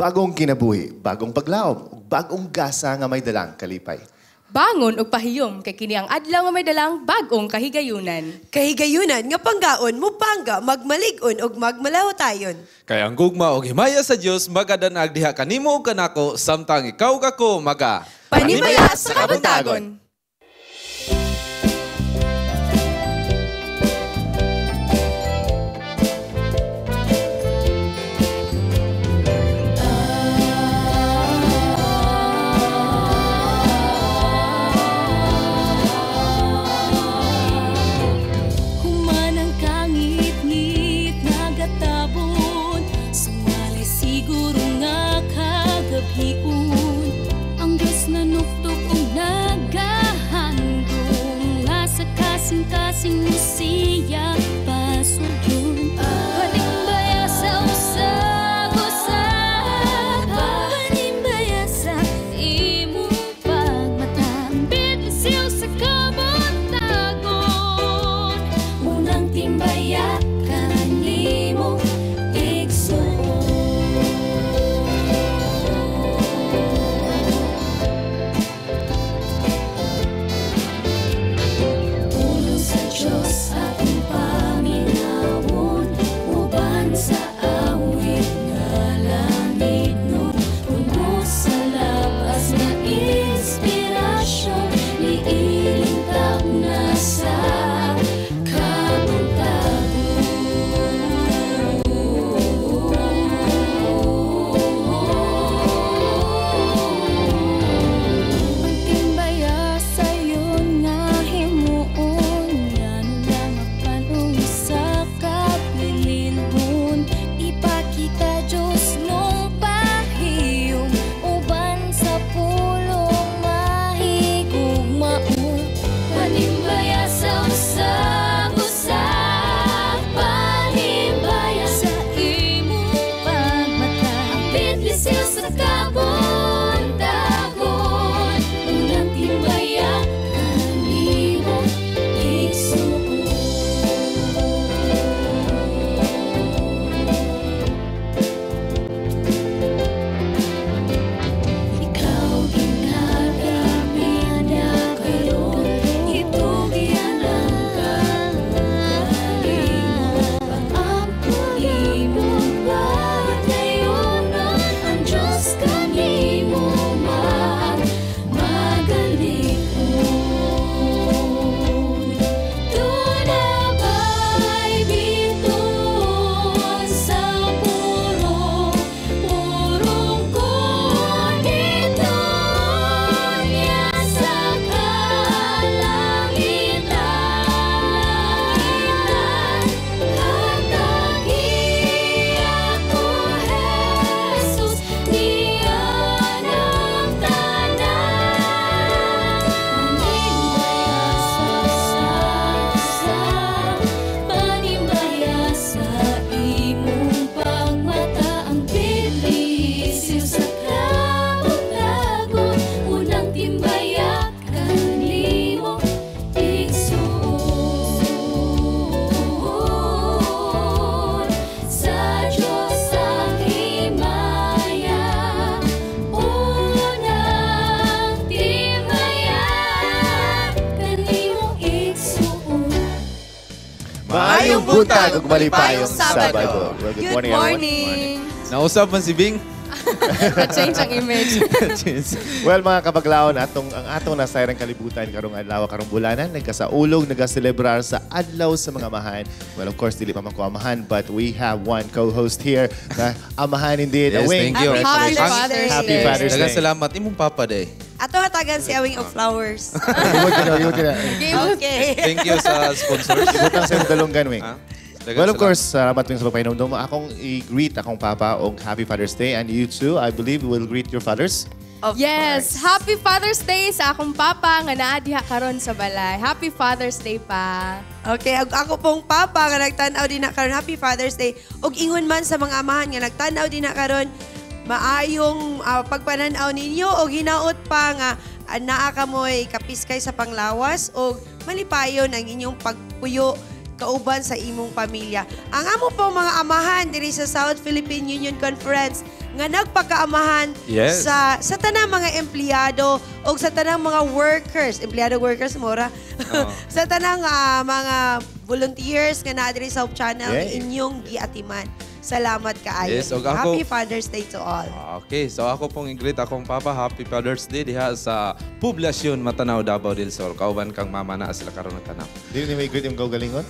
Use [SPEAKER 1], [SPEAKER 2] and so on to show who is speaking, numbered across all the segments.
[SPEAKER 1] Bagong kinabuhi, bagong paglaom, ug bagong gasa nga may dalang kalipay.
[SPEAKER 2] Bangon ug pahiyom kay kini ang adlaw nga may dalang bag-ong kahigayunan.
[SPEAKER 3] Kahigayunan nga panggaon, mupangga, magmalig-on ug magmalahutayon.
[SPEAKER 4] Kay ang gugma og himaya sa Dios magadanag diha kanimo ug kanako samtang ikaw kako maga
[SPEAKER 2] Panimaya sa kabuntagon.
[SPEAKER 5] Human ang kangit-ngit nagatabon, sumali siguro nga kagabhion. Ang Diyos na nuktok og nagahandom nga sa kasing-kasing mo siya pasudlon. Panimbaya sa usag-usa, panimbaya sa imong pagmata, bidlisiw sa kabuntagon. Unang timbaya kanimo igsoon. Pulong sa Diyos atong paminawon, uban sa awit nga langit nun, puno sa labas nga inspirasyon, niiling na sa kabuntagon. Pagtimbaya sayon nga himuon, ngano lang apan og usa ka pililhon. Ipakita Diyos nung pahiyom, uban sa pulong mahigugmaon. Panimbaya sa usag-usa, panimbaya sa imong pagmata, bidlisiw sa kabuntagon. Unang timbaya kanimo igsoon. Ikaw ginagapina karon, itugyan ang kaugalingon. Pag-ampo imong padayonon, ang Diyos kanimo magalikon. Duna ba'y bituon sa purong, purong ko dito niya sa kalangitan? Hatagi ako, Jesus, niya ng tanan. Panimbaya sa sa, panimbaya sa imong pagmata, ang bidlisiw sa kabuntagon. Unang timbaya kanimo igsoon. Sa Diyos ang himaya, unang timbaya kanimo igsoon.
[SPEAKER 1] Maayong buntag ug malipayong
[SPEAKER 3] Sabado.
[SPEAKER 1] Sabado. Well,
[SPEAKER 3] Good
[SPEAKER 1] good morning, everyone.
[SPEAKER 2] Morning.
[SPEAKER 4] Nausab man si Bing.
[SPEAKER 2] Na-change ang image.
[SPEAKER 1] Well, mga kabaglaon, atong ang atong nasayrang kalibutan karong adlaw, karong bulanan, nagkasaulog, nagaselebrar sa adlaw sa mga amahan. Well, of course, dili pa man ko amahan, but we have one co-host here na amahan indeed.
[SPEAKER 4] Yes,
[SPEAKER 1] Awing.
[SPEAKER 4] thank you.
[SPEAKER 2] Happy
[SPEAKER 3] Father's
[SPEAKER 2] Father's
[SPEAKER 1] Happy
[SPEAKER 2] Day.
[SPEAKER 1] Father's
[SPEAKER 4] Daghang
[SPEAKER 1] Day.
[SPEAKER 4] salamat imong papa day.
[SPEAKER 3] Ato hatagan si Awing of Flowers.
[SPEAKER 1] Ibot ka na, ibot ka na.
[SPEAKER 3] Okay.
[SPEAKER 4] Thank you sa sponsors.
[SPEAKER 1] Ibutang sa imong dalunggan, Wing.
[SPEAKER 4] Ah, daghang
[SPEAKER 1] Well, of
[SPEAKER 4] salamat.
[SPEAKER 1] course, salamat Wing sa pagpahinomdom. Akong i-greet akong papa og Happy Father's Day, and you too, I believe, will greet your fathers.
[SPEAKER 3] Of
[SPEAKER 2] Yes,
[SPEAKER 3] course.
[SPEAKER 2] Happy Father's Day sa akong papa nga naa diha karon sa balay. Happy Father's Day pa.
[SPEAKER 3] Okay, ug ako pong papa nga nagtan-aw din na karon, Happy Father's Day. Ug ingon man sa mga amahan nga nagtan-aw din na karon, maayong pagpanan-aw ninyo og hinaot pa nga naa kamoy kapiskay sa panglawas ug malipayon ang inyong pagpuyo. kauban sa imong pamilya. Ang amo po mga amahan diri sa South Philippine Union Conference nga nagpakaamahan sa tanang mga empleyado o sa tanang mga workers, empleyado workers mora, sa tanang mga volunteers nga naa diri sa Hope Channel, inyong giatiman. Salamat kaayo.
[SPEAKER 4] Yes, og ako-
[SPEAKER 3] Happy Father's Day to all.
[SPEAKER 4] Okay, so ako pong i-greet akong papa, Happy Father's Day diha sa Poblasyon Matanao, Davao del Sur. Kauban kang mama na sila karon nagtanaw.
[SPEAKER 1] Dili ni may greet yung kaugalingon?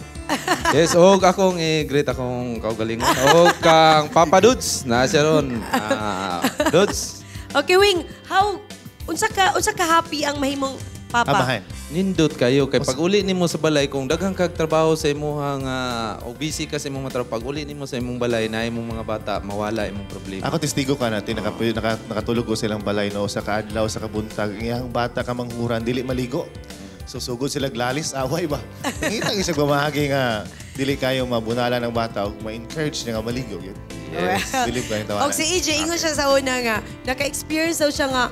[SPEAKER 4] Yes, og akong i-greet akong kaugalingon. Og kang Papa Dudes na siya ron. Ah, Dudes,
[SPEAKER 3] Okay, Wing, how unsa ka happy ang mahimong papa?
[SPEAKER 1] Amahan.
[SPEAKER 4] Nindot kayo kay pag uli nimo sa balay, kung daghang kag trabaho sa imuhang o busy ka sa imong mga trabaho, pag uli nimo sa imong balay na imong mga bata, mawala imong problema.
[SPEAKER 1] Ako testigo ka natin, nakatulog ko silang balay no, sa kaadlaw, sa kabuntag. Ang iyang bata ka manghuran, dili maligo. So sugod sila glalis, away ba? Nangita isang pamahagi nga dili kayo mabunala ng bata o ma-encourage niya nga maligo. Yun.
[SPEAKER 4] Yes.
[SPEAKER 1] Dili ko yung tawanan.
[SPEAKER 3] Og si EJ, ingon siya sa una nga, naka-experience daw siya nga,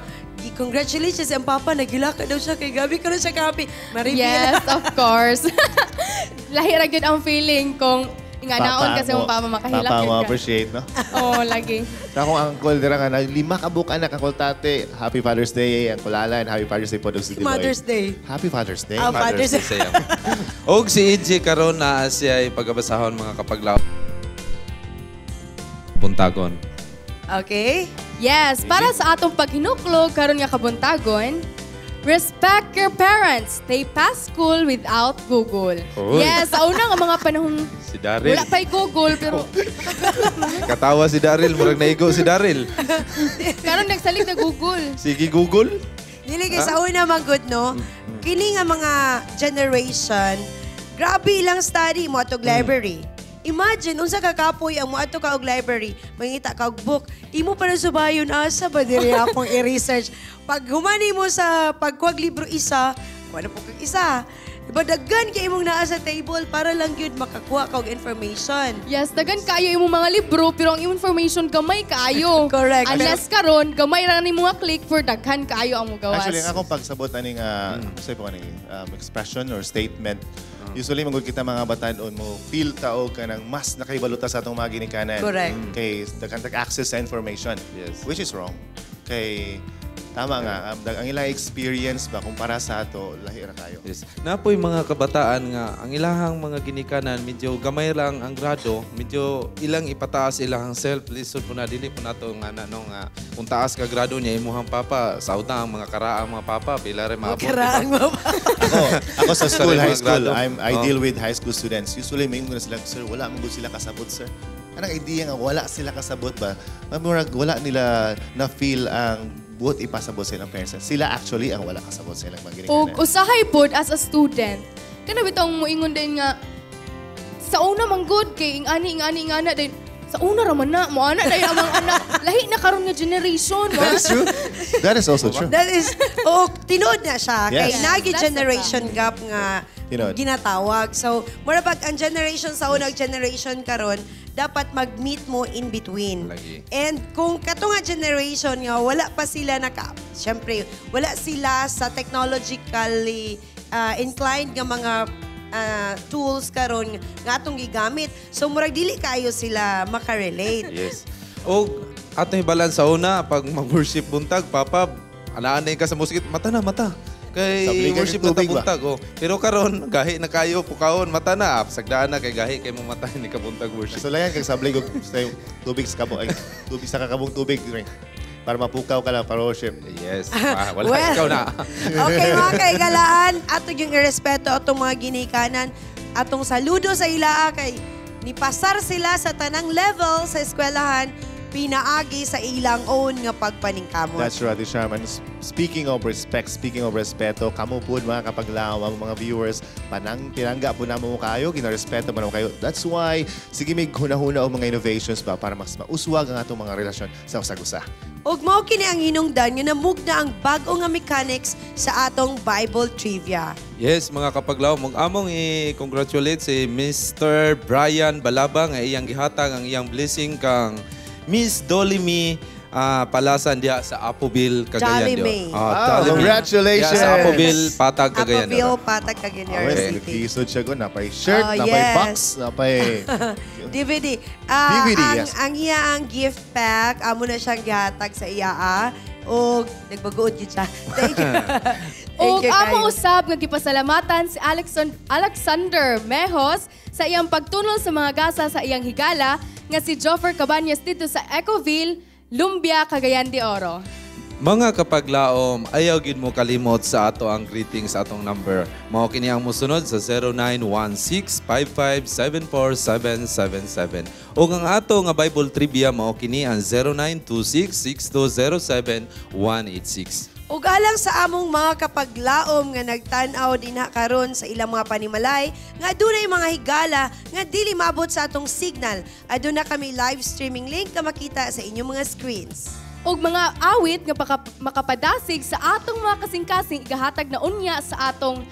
[SPEAKER 3] congratulations ang papa, naghilak daw siya kay gabi karon siya ka-happy. Ma-reveal.
[SPEAKER 2] Yes, of course. Lahi ra gyud ang feeling kung inganaon kasi mong papa makahilak
[SPEAKER 1] Papa
[SPEAKER 2] gyud
[SPEAKER 1] mo
[SPEAKER 2] ka.
[SPEAKER 1] Appreciate, no?
[SPEAKER 2] Oo, lagi.
[SPEAKER 1] Sa akong uncle, dira nga, na, lima ka buok anak, Uncle Tate. Happy Father's Day, Uncle Alan. Happy Father's Day po si Deloy.
[SPEAKER 3] Mother's Day.
[SPEAKER 1] Happy Father's Day.
[SPEAKER 3] Ah,
[SPEAKER 4] Father's
[SPEAKER 3] Father's
[SPEAKER 4] Day sa iyo. Og si EJ karon na siya ay pagabasahon, mga kapaglaom, buntagon.
[SPEAKER 3] Okay?
[SPEAKER 2] Yes, para sa atong paghinuklog karon nga kabuntagon, respect your parents. They pass school without Google.
[SPEAKER 4] Oy.
[SPEAKER 2] Yes, sa una nga mga panahon,
[SPEAKER 4] Si Daryl.
[SPEAKER 2] wala pa'y Google, pero
[SPEAKER 4] Katawa si Daryl, murag naigo si Daryl.
[SPEAKER 2] karon nagsalig na Google.
[SPEAKER 4] Sige, Google.
[SPEAKER 3] Dili kay sa una man good, no? Kini nga mga generation, grabe ilang study mo atog library. Imagine unsa ka kapoy ang moadto ka og library, mangita ka og book, imo pa na subayon, asa ba diri akong i-research. Pag humani mo sa pagkuhag libro isa, kuha na po kag isa. Diba daghan kay imong naa sa table para lang gyud makakuha ka og information.
[SPEAKER 2] Yes, daghan kayo imong mga libro pero ang information gamay kaayo.
[SPEAKER 3] Correct.
[SPEAKER 2] Unless karon gamay ra ni mga click for daghan kaayo ang mogawas.
[SPEAKER 1] Actually, ang akong pagsabot aning say po aning expression or statement, usually magud kita mga batan-on mo feel ta og kanang mas nakaibaluta sa atong mga ginikanan.
[SPEAKER 3] Correct.
[SPEAKER 1] Kay daghan tag access sa information. Which is wrong. Kay tama nga ang ilang experience ba kumpara sa ato, lahi ra kayo.
[SPEAKER 4] Yes. Napoy mga kabataan nga ang ilahang mga ginikanan medyo gamay lang ang grado, medyo ilang ipataas ilahang self. Lisod po na, dili po nato nga na no nga kung taas ka grado niya imuhang papa, saud na ang mga karaang mga papa pila ra maabot, diba?
[SPEAKER 3] Karaang mo pa.
[SPEAKER 1] Ako sa school,
[SPEAKER 4] Sa
[SPEAKER 1] high
[SPEAKER 4] mga
[SPEAKER 1] school,
[SPEAKER 4] grado.
[SPEAKER 1] I deal with high school students. Usually, may na sila, "Sir, wala mo sila kasabot, sir." Anong idea nga wala sila kasabot ba? Murag wala nila na-feel ang buot ipasabot sa ilang parents. Sila actually ang wala kasabot sa ilang mga
[SPEAKER 2] Og
[SPEAKER 1] ginikanan.
[SPEAKER 2] usahay pod as a student, kana bitong moingon din nga sa una man good kay ing-ani ing-ani ing-ana din sa una ra man na mo ana dahil ang mga anak, lahi na karon nga generation mo.
[SPEAKER 1] That is true. That is also true.
[SPEAKER 3] That is, oh, tinuod na siya.
[SPEAKER 1] Yes.
[SPEAKER 3] Kay nagi
[SPEAKER 2] That's a
[SPEAKER 3] generation gap nga
[SPEAKER 1] Tinuod.
[SPEAKER 3] ginatawag. So, mura pag ang generation sa unang generation karon, dapat mag-meet mo in between.
[SPEAKER 4] Lagi.
[SPEAKER 3] And kung kato nga generation nga wala pa sila naka, syempre, wala sila sa technologically inclined nga mga tools karon nga atong gigamit. So murag dili kayo sila makarelate.
[SPEAKER 4] Yes. Og atong hibalan sa una pag mag-worship buntag, papa, anaan ka sa musikit, mata na mata. Kay
[SPEAKER 1] Sabligan
[SPEAKER 4] worship
[SPEAKER 1] yung
[SPEAKER 4] na ta
[SPEAKER 1] tubig ba?
[SPEAKER 4] buntag oh. Pero karon gahi na kayo pukawon mata na, sagdaan na kay gahi kay mo mata ni kabuntag worship.
[SPEAKER 1] Nasulayan kag sablig og sa tubig sa kabo ay tubig sa kakabong tubig ring. Para mapukaw ka lang para worship.
[SPEAKER 4] Yes. Ah, wala,
[SPEAKER 3] Well,
[SPEAKER 4] ikaw na.
[SPEAKER 3] Okay, mga kaigalaan, atong yung irespeto atong mga ginikanan, atong saludo sa ilaa kay nipasar sila sa tanang level sa eskwelahan pinaagi sa ilang own nga pagpaningkamot.
[SPEAKER 1] That's right, Ate Sharman. Speaking of respect, speaking of respeto, kamo po mga kapaglaom, ang mga viewers, panang pinangga po namo mo kayo, ginarespeto man mo kayo. That's why, sige may huna-huna o mga innovations ba para mas mauswag ang atong mga relasyon sa usag-usa.
[SPEAKER 3] Ug mao kini ang hinungdan nga namugna ang bag-o nga mechanics sa atong Bible trivia.
[SPEAKER 4] Yes, mga kapaglaom, mong among i-congratulate si Mr. Brian Balabang nga iyang gihatag ang iyang blessing kang Miss Dolly Me palasan diha sa Apoville, Cagayan
[SPEAKER 3] Jolly
[SPEAKER 4] de Oro.
[SPEAKER 3] May.
[SPEAKER 4] Ah,
[SPEAKER 1] Ah,
[SPEAKER 4] Jolly May.
[SPEAKER 1] congratulations!
[SPEAKER 4] Diha sa Apoville, Patag, Cagayan de
[SPEAKER 3] Apoville,
[SPEAKER 4] Oro.
[SPEAKER 3] Patag, Cagayan de Oro
[SPEAKER 1] Okay,
[SPEAKER 3] City.
[SPEAKER 1] nagkisod siya ko. Napay shirt,
[SPEAKER 3] Oh,
[SPEAKER 1] napay
[SPEAKER 3] yes.
[SPEAKER 1] box, napay
[SPEAKER 3] DVD. Ah,
[SPEAKER 1] DVD,
[SPEAKER 3] ang,
[SPEAKER 1] yes.
[SPEAKER 3] Ang iya ang gift pack, amo na siyang gihatag sa iya. O nagbagood yun siya. Thank you. Thank
[SPEAKER 2] Ug
[SPEAKER 3] you,
[SPEAKER 2] amo
[SPEAKER 3] kayo.
[SPEAKER 2] usab nga gipasalamatan si Alexander Mejos sa iyang pagtunol sa mga gasa sa iyang higala nga si Joffer Cabañas dito sa Ecoville, Lumbia, Cagayan de Oro.
[SPEAKER 4] Mga kapaglaom, ayaw gid mo kalimot sa ato ang greetings atong number. Mao kini ang mosunod sa 0916-5574777. Ug ang ato nga Bible trivia mao kini ang 0926-6207-186.
[SPEAKER 3] Ug alang sa among mga kapaglaom nga nagtan-aw dinha karon sa ilang mga panimalay nga adunay mga higala nga dili maabot sa atong signal. Aduna kami live streaming link nga makita sa inyong mga screens.
[SPEAKER 2] Ug mga awit nga makapadasig sa atong mga kasing-kasing igahatag na unya sa atong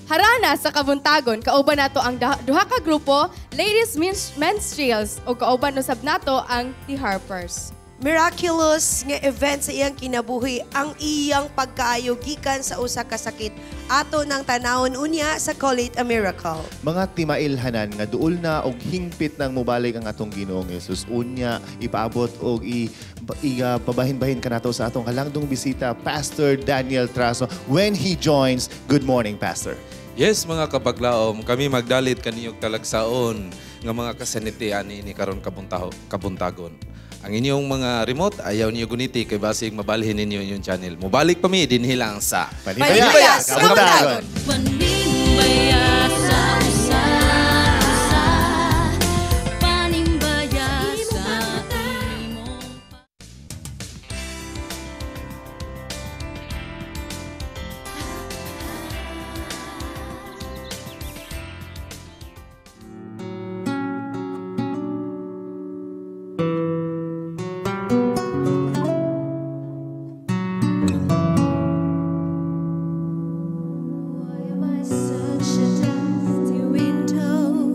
[SPEAKER 2] harana sa kabuntagon. Kauban nato ang duha ka grupo, Ladies Minstrels, ug kauban usab nato ang The Harpers.
[SPEAKER 3] Miraculous nga event sa iyang kinabuhi ang iyang pagkaayo gikan sa usa ka sakit. Ato nang tanawon unya sa Call It a Miracle.
[SPEAKER 1] Mga timailhanan nga duol na og hingpit nang mobalik ang atong Ginoong Hesus. Unya ipaabot og ipabahin-bahin kanato sa atong kalangdong bisita, Pastor Daniel Traso, when he joins. Good morning, Pastor.
[SPEAKER 4] Yes, mga kapaglaom, kami magdalit kaniyog talagsaon nga mga kasanitian ini karon kabuntagon. Ang inyong mga remote, ayaw niyo guniti kay basig mabalhin ninyo inyong channel. Mubalik pa mi dinhi lang sa
[SPEAKER 1] Panibaya
[SPEAKER 3] Panibaya sa Kabuntagon.
[SPEAKER 5] Panimbaya sa usa, usa. Panimbaya sa imong
[SPEAKER 6] Why am I such a dusty window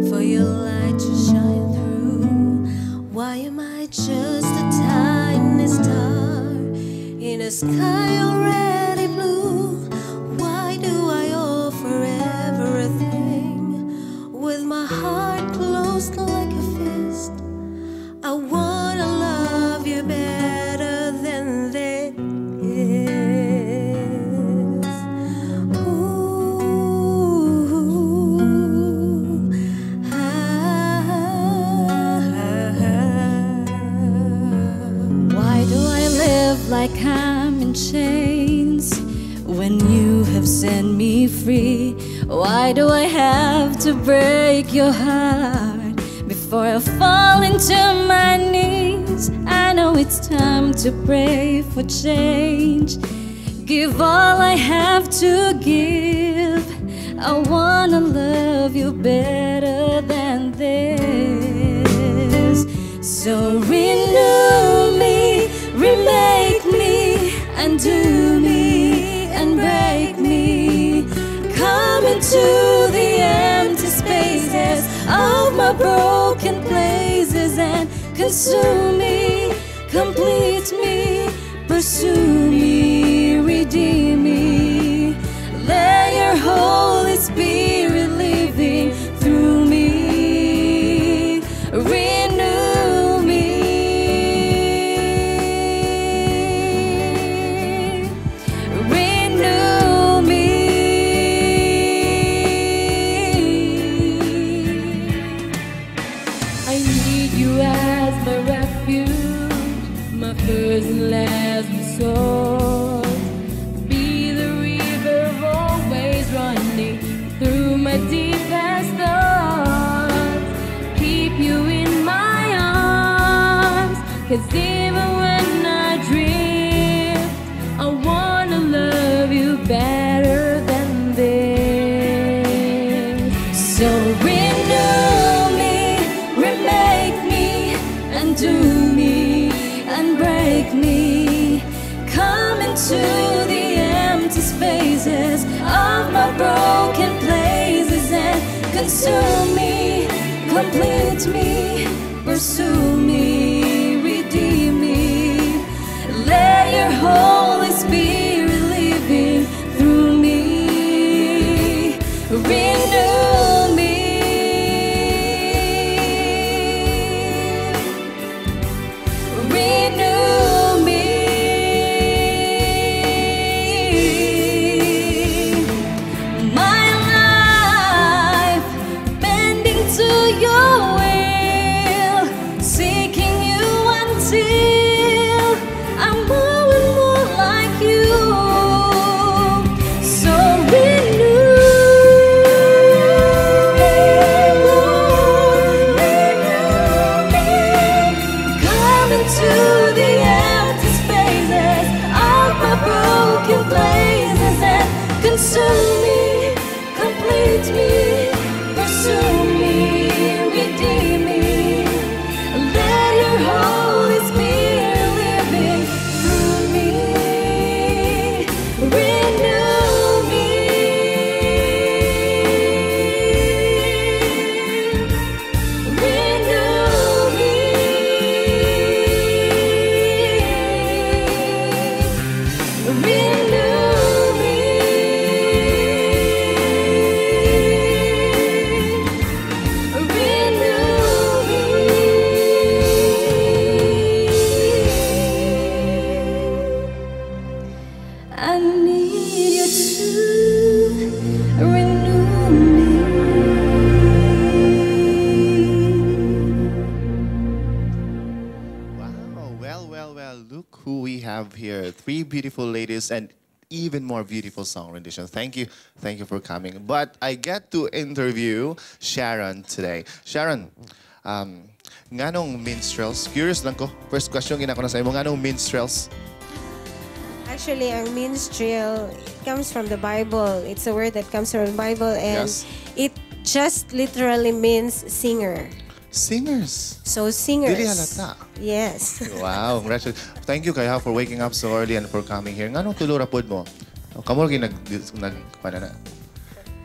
[SPEAKER 6] for your light to shine through? Why am I just a tiny star in a sky already blue? Why do I offer everything with my heart closed like a fist? I wanna love you better than this. Ooh, ah,
[SPEAKER 5] Why do I live like I'm in chains when you have set me free? Why do I have to break your heart before I fall into my knees? I know it's time to pray for change. Give all I have to give. I wanna love you better than this. So renew me, remake me, undo me, and break me. Come into the empty spaces of my broken places and consume me, complete me, pursue me, redeem me. Let your Holy Spirit living through me renew me. Renew me. I need you as my refuge, my first and last resort. Be the river always running through my deepest thoughts. Keep you in my arms, 'cause even when I drift, I wanna love you better than this. So renew me, remake me, undo me, and break me. Come into the empty spaces of my broken places and consume me, complete me, pursue me, Holy Spirit living through me. Renew me. Renew me. My life bending to your will, seeking you until I'm more and more like you. So renew, renew me. Come into the empty spaces of my broken places and consume me, complete me, pursue me, redeem me. Let your Holy Spirit living through me renew me. Renew me. Renew me. Renew me. I need you to renew me.
[SPEAKER 1] Wow. Well, well, well. Look who we have here. Three beautiful ladies and even more beautiful song rendition. Thank you. Thank you for coming. But I get to interview Sharon today. Sharon, nganong Minstrels? Curious lang ko. First question gina ko na sa imo, nganong Minstrels?
[SPEAKER 7] Actually, ang minstrel, it comes from the Bible. It's a word that comes from the Bible and it just literally means singer.
[SPEAKER 1] Singers.
[SPEAKER 7] So singers.
[SPEAKER 1] Dili halata.
[SPEAKER 7] Yes.
[SPEAKER 1] Wow, congratulations. Thank you kaya for waking up so early and for coming here. Nganong tulo ra pod mo? Kamo ra nag nag paano na?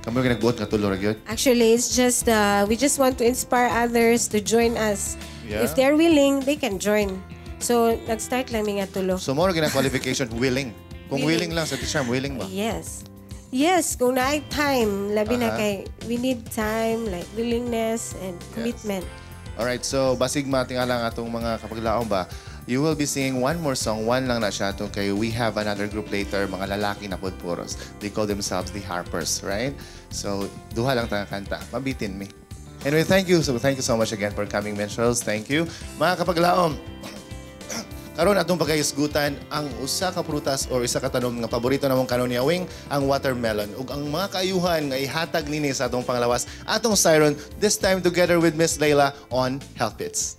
[SPEAKER 1] Kamo ra nagbuot nga tulo ra gyud?
[SPEAKER 7] Actually, it's just we just want to inspire others to join us. If they're willing, they can join. So, nag-start lang mi nga tulo.
[SPEAKER 1] So mao ra gyud ang qualification, willing. Kung willing lang sa teacher, willing ba?
[SPEAKER 7] Yes. Yes, kung naay time, labi na kay we need time, like willingness and commitment.
[SPEAKER 1] Alright, so basig matingala nga atong mga kapaglaom ba, you will be singing one more song, one lang na siya to kay we have another group later, mga lalaki na pod puros. They call themselves the Harpers, right? So, duha lang ta kanta. Mabitin mi. Anyway, thank you. So, thank you so much again for coming, Minstrels. Thank you. Mga kapaglaom, karon atong pagkahisgutan ang usa ka prutas or isa ka tanom nga paborito namong kanon ni Awing, ang watermelon. Ug ang mga kaayuhan nga ihatag nini sa atong panglawas, atong siren, this time together with Miss Layla on Health Bits.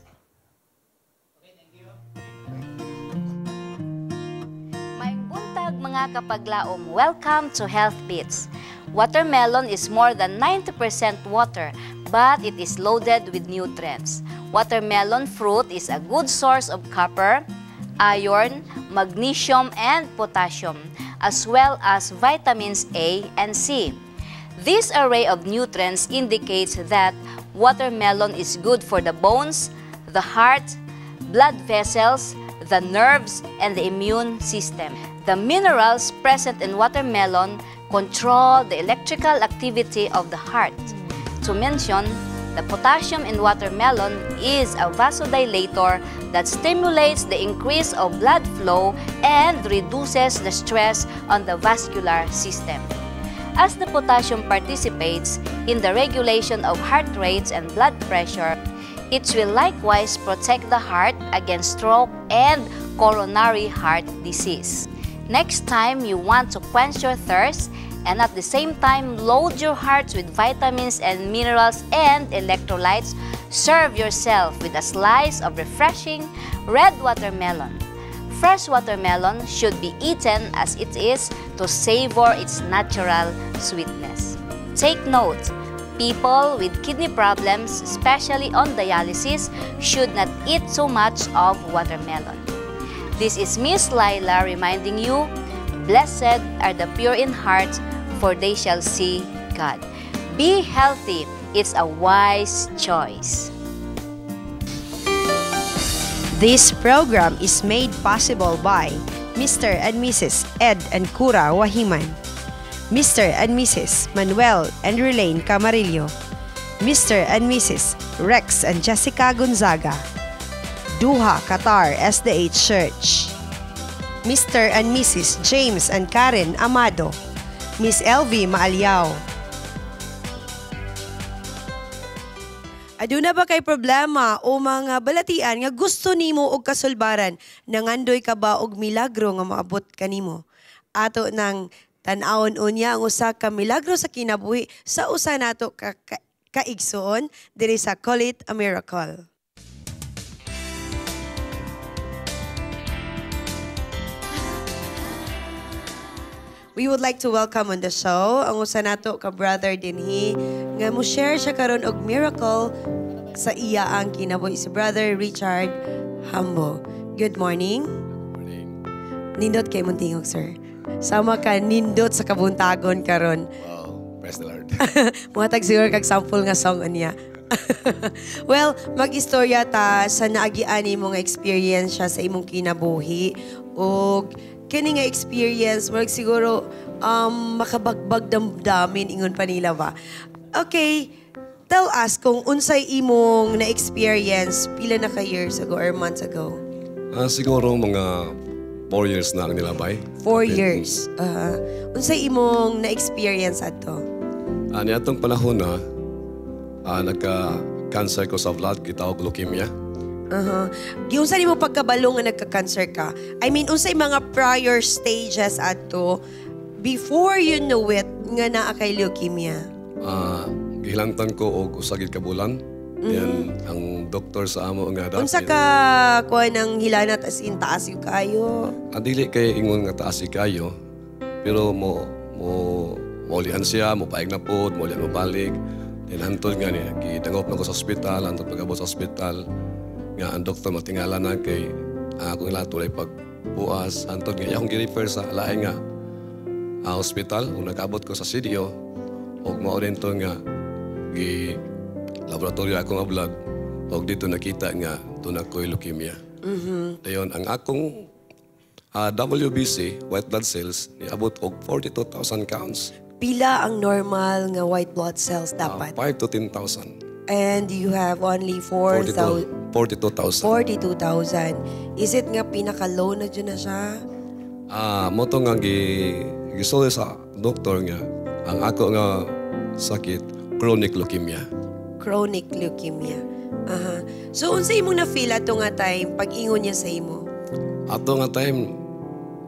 [SPEAKER 8] Maayong buntag mga kapaglaom. Welcome to Health Bits. Watermelon is more than 90% water, but it is loaded with nutrients. Watermelon fruit is a good source of copper, iron, magnesium, and potassium, as well as vitamins A and C. This array of nutrients indicates that watermelon is good for the bones, the heart, blood vessels, the nerves, and the immune system. The minerals present in watermelon control the electrical activity of the heart. To mention, the potassium in watermelon is a vasodilator that stimulates the increase of blood flow and reduces the stress on the vascular system. As the potassium participates in the regulation of heart rates and blood pressure, it will likewise protect the heart against stroke and coronary heart disease. Next time you want to quench your thirst and at the same time load your hearts with vitamins and minerals and electrolytes, serve yourself with a slice of refreshing red watermelon. Fresh watermelon should be eaten as it is to savor its natural sweetness. Take note, people with kidney problems, especially on dialysis, should not eat so much of watermelon. This is Miss Laila reminding you, blessed are the pure in heart, for they shall see God. Be healthy. It's a wise choice.
[SPEAKER 3] This program is made possible by Mr. and Mrs. Ed and Cura Wahiman, Mr. and Mrs. Manuel and Relaine Camarillo, Mr. and Mrs. Rex and Jessica Gonzaga, Duha, Qatar SDH Church, Mr. and Mrs. James and Karen Amado, Miss LV Maaliao. Aduna ba kay problema o mga balatian nga gusto nimo og kasulbaran? Nangandoy ka ba og milagro nga maabot kanimo? Ato nang tan-awon unya ang usa ka milagro sa kinabuhi sa usa nato ka kaigsuon diri sa Call It a Miracle. We would like to welcome on the show ang usa nato ka brother dinhi nga mo share siya karon og miracle sa iya ang kinabuhi, si Brother Richard Hambo. Good morning.
[SPEAKER 9] Morning.
[SPEAKER 3] Nindot kay mong tingog, sir. Sama ka nindot sa kabuntagon karon.
[SPEAKER 9] Wow, praise the Lord.
[SPEAKER 3] Muhatag siguro kag sample nga song unya. Well, mag-istorya ta sa naagian nimo nga experience siya sa imong kinabuhi ug kini nga experience murag siguro makabagbag damdamin ingon pa nila ba. Okay, tell us kung unsay imong na-experience pila na ka years ago or months ago?
[SPEAKER 9] Siguro mga 4 years na ang nilabay.
[SPEAKER 3] 4 years. Unsay imong na-experience adto?
[SPEAKER 9] Niadtong panahon na nagka-cancer ko sa blood, gitawag leukemia.
[SPEAKER 3] Giunsa nimo pagkabalo nga nagka-cancer ka? I mean, unsay mga prior stages adto before you know it nga naa kay leukemia?
[SPEAKER 9] Gihilangtan ko og usa gid ka bulan. Then ang doktor sa amo nga dapit.
[SPEAKER 3] Unsa ka kuha ng hilanat, as in taas yung kayo?
[SPEAKER 9] Dili kay ingon nga taas kayo, pero mo mo maulian siya, mo paig na pod, maulian mo balik. Then hantod nga niya, gidangop na ko sa ospital, hantod pag-abot sa ospital, nga ang doktor matingala na kay akong ila tulay pagpuas, hantod nga akong gi-refer sa lain nga hospital, ug nag-abot ko sa CDO, ug mao din to nga gi laboratorio ako nga blood, ug dito nakita nga doon ako'y leukemia. Dayon ang akong WBC, white blood cells, niabot og 42,000 counts.
[SPEAKER 3] Pila ang normal nga white blood cells dapat?
[SPEAKER 9] 5 to 10,000.
[SPEAKER 3] And you have only 4,000.
[SPEAKER 9] 42,000.
[SPEAKER 3] 42,000. Is it nga pinaka-low na dyan na siya?
[SPEAKER 9] Mo to nga gisulti sa doktor nga ang ako nga sakit chronic leukemia.
[SPEAKER 3] Chronic leukemia. Aha. So unsa imong na-feel ato nga time pag-ingon niya sa imo?
[SPEAKER 9] Ato nga time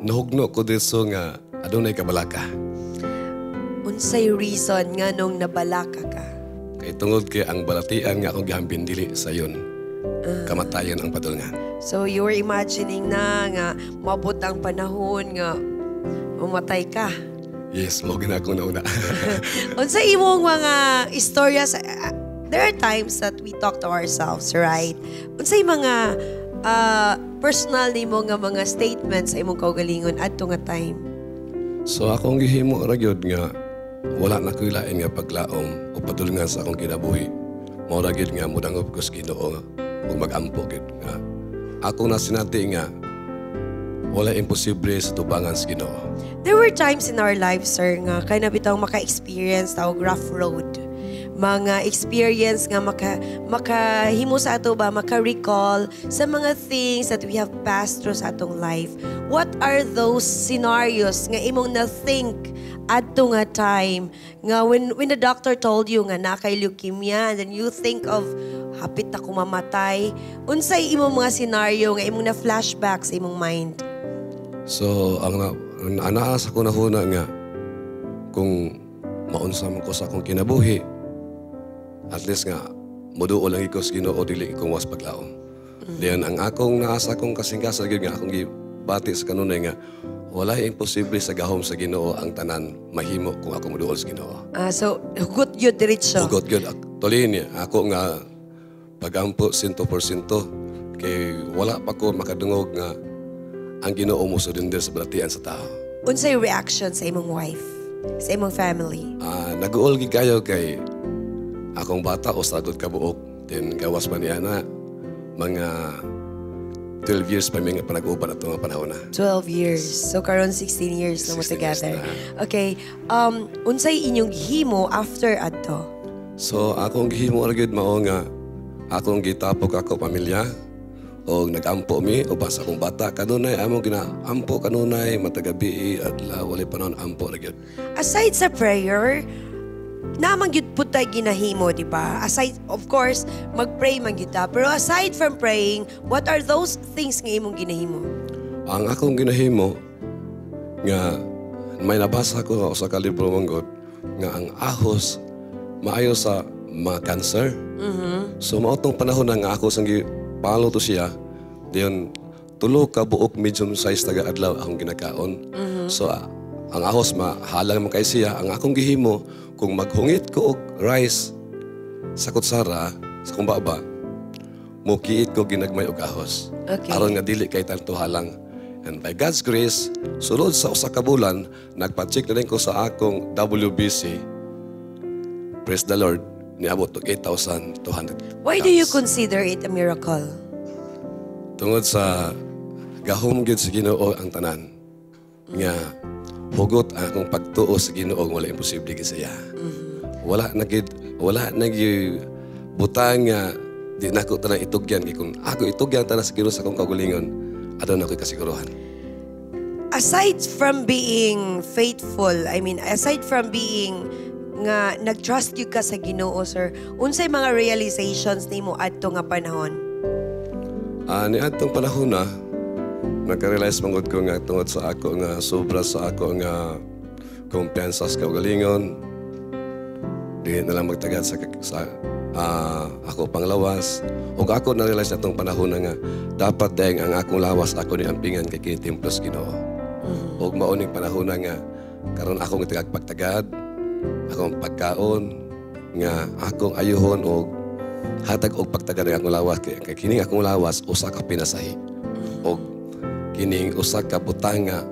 [SPEAKER 9] nahugno ko didto nga adunay kabalaka.
[SPEAKER 3] Unsay reason nga nung nabalaka ka?
[SPEAKER 9] Kay tungod kay ang balatian nga akong gihambin dili sayon. Kamatayon ang padulngan.
[SPEAKER 3] So you were imagining na nga maabot ang panahon nga mamatay ka.
[SPEAKER 9] Yes, mo gina akong nauna.
[SPEAKER 3] Unsa imong mga istorya sa there are times that we talk to ourselves, right? Unsay mga personal nimo nga mga statements sa imong kaugalingon adto nga time?
[SPEAKER 9] So akong gihimo ra gyud nga wala na ko'y lain nga paglaom o padulngan sa akong kinabuhi. Mao ra gyud nga modangop ko sa Ginoo ug magampo gyud nga ako na sinati nga wala imposible sa tubangan sa Ginoo.
[SPEAKER 3] There were times in our lives, sir, nga kay na bitaw maka-experience tawag rough road. Mga experience nga makahimo sa ato ba, maka-recall sa mga things that we have passed through sa atong life. What are those scenarios nga imong na-think adto nga time nga when the doctor told you nga naa kay leukemia and then you think of hapit na kumamatay, unsay imong mga scenario nga imong na-flashback sa imong mind?
[SPEAKER 9] So ang anaa sa kunahuna nga kung maunsa man ko sa akong kinabuhi, at least nga muduol lang ko sa Ginoo, dili ko was paglaom. Then ang akong naasa akong kasingkasan gyud nga akong gibati sa kanunay nga wala imposible sa gahom sa Ginoo, ang tanan mahimo kung ako muduol sa Ginoo.
[SPEAKER 3] So hugot gyud diretso.
[SPEAKER 9] Hugot gyud. Actually niya ako nga pagampo 100% kay wala pa ko makadungog nga ang Ginoo mo surrender sa balatian sa tao.
[SPEAKER 3] Unsay reaction sa imong wife, sa imong family?
[SPEAKER 9] Naguol gid kayo kay akong bata o sagot ka buok. Then gawas man niya na mga 12 years pa mi nga panag-uban ato nga panahon na.
[SPEAKER 3] 12 years. So karon 16 years na mo
[SPEAKER 9] 16 years
[SPEAKER 3] together.
[SPEAKER 9] na.
[SPEAKER 3] Okay. Unsay inyong gihimo after adto?
[SPEAKER 9] So akong gihimo ra gyud mao nga akong gitapok ako pamilya og nagampo mi uban sa akong bata kanunay among ginaampo kanunay matag gabi, adlaw, walay panahon, ampo ra gyud.
[SPEAKER 3] Aside sa prayer, naman gyud pud tay ginahimo, di ba? Aside, of course, mag-pray man gyud ta. Pero aside from praying, what are those things nga imong ginahimo?
[SPEAKER 9] Ang akong ginahimo nga may nabasa ko sa ka libro man gud nga ang ahos maayo sa mga cancer. So mao tong panahon na nga ako sang gipalo to siya, diyon tulo ka buok medium size taga adlaw akong ginakaon. So ang ahos mahalang man kay siya. Ang akong gihimo, kung maghungit ko og rice sa kutsara sa akong baba, mukiit ko ginagmay og ahos. Aron nga dili kay tanto halang. And by God's grace, sulod sa usa ka bulan, nagpa-check na din ko sa akong WBC. Praise the Lord, niabot og 8,200.
[SPEAKER 3] Why do you consider it a miracle?
[SPEAKER 9] Tungod sa gahom gyud sa Ginoo ang tanan. Nga hugot ang akong pagtuo sa Ginoo, wala imposible gyud sa iya. Wala na gid, wala na gyud butang nga di nako tanan itugyan, kay kung ako itugyan tanan sa Ginoo sa akong kaugalingon, aduna ako'y kasiguruhan.
[SPEAKER 3] Aside from being faithful, I mean, aside from being nga nag-trust you ka sa Ginoo, sir, unsay mga realizations nimo adto nga panahon?
[SPEAKER 9] Ni adtong panahon na nagka-realize man gud ko nga tungod sa ako nga sobra sa ako nga kumpiyansa sa kaugalingon, di na lang magtagad sa ako panglawas. Ug ako na-realize na itong panahon na nga dapat dahil ang akong lawas ako ni ampingan kay kini templo sa Ginoo. Ug mao ning panahon na nga karon akong itagag pagtagad, akong pagkaon nga akong ayuhon og hatag og pagtagad ang akong lawas kay kining akong lawas usa ka pinasahi og kining usa ka butang nga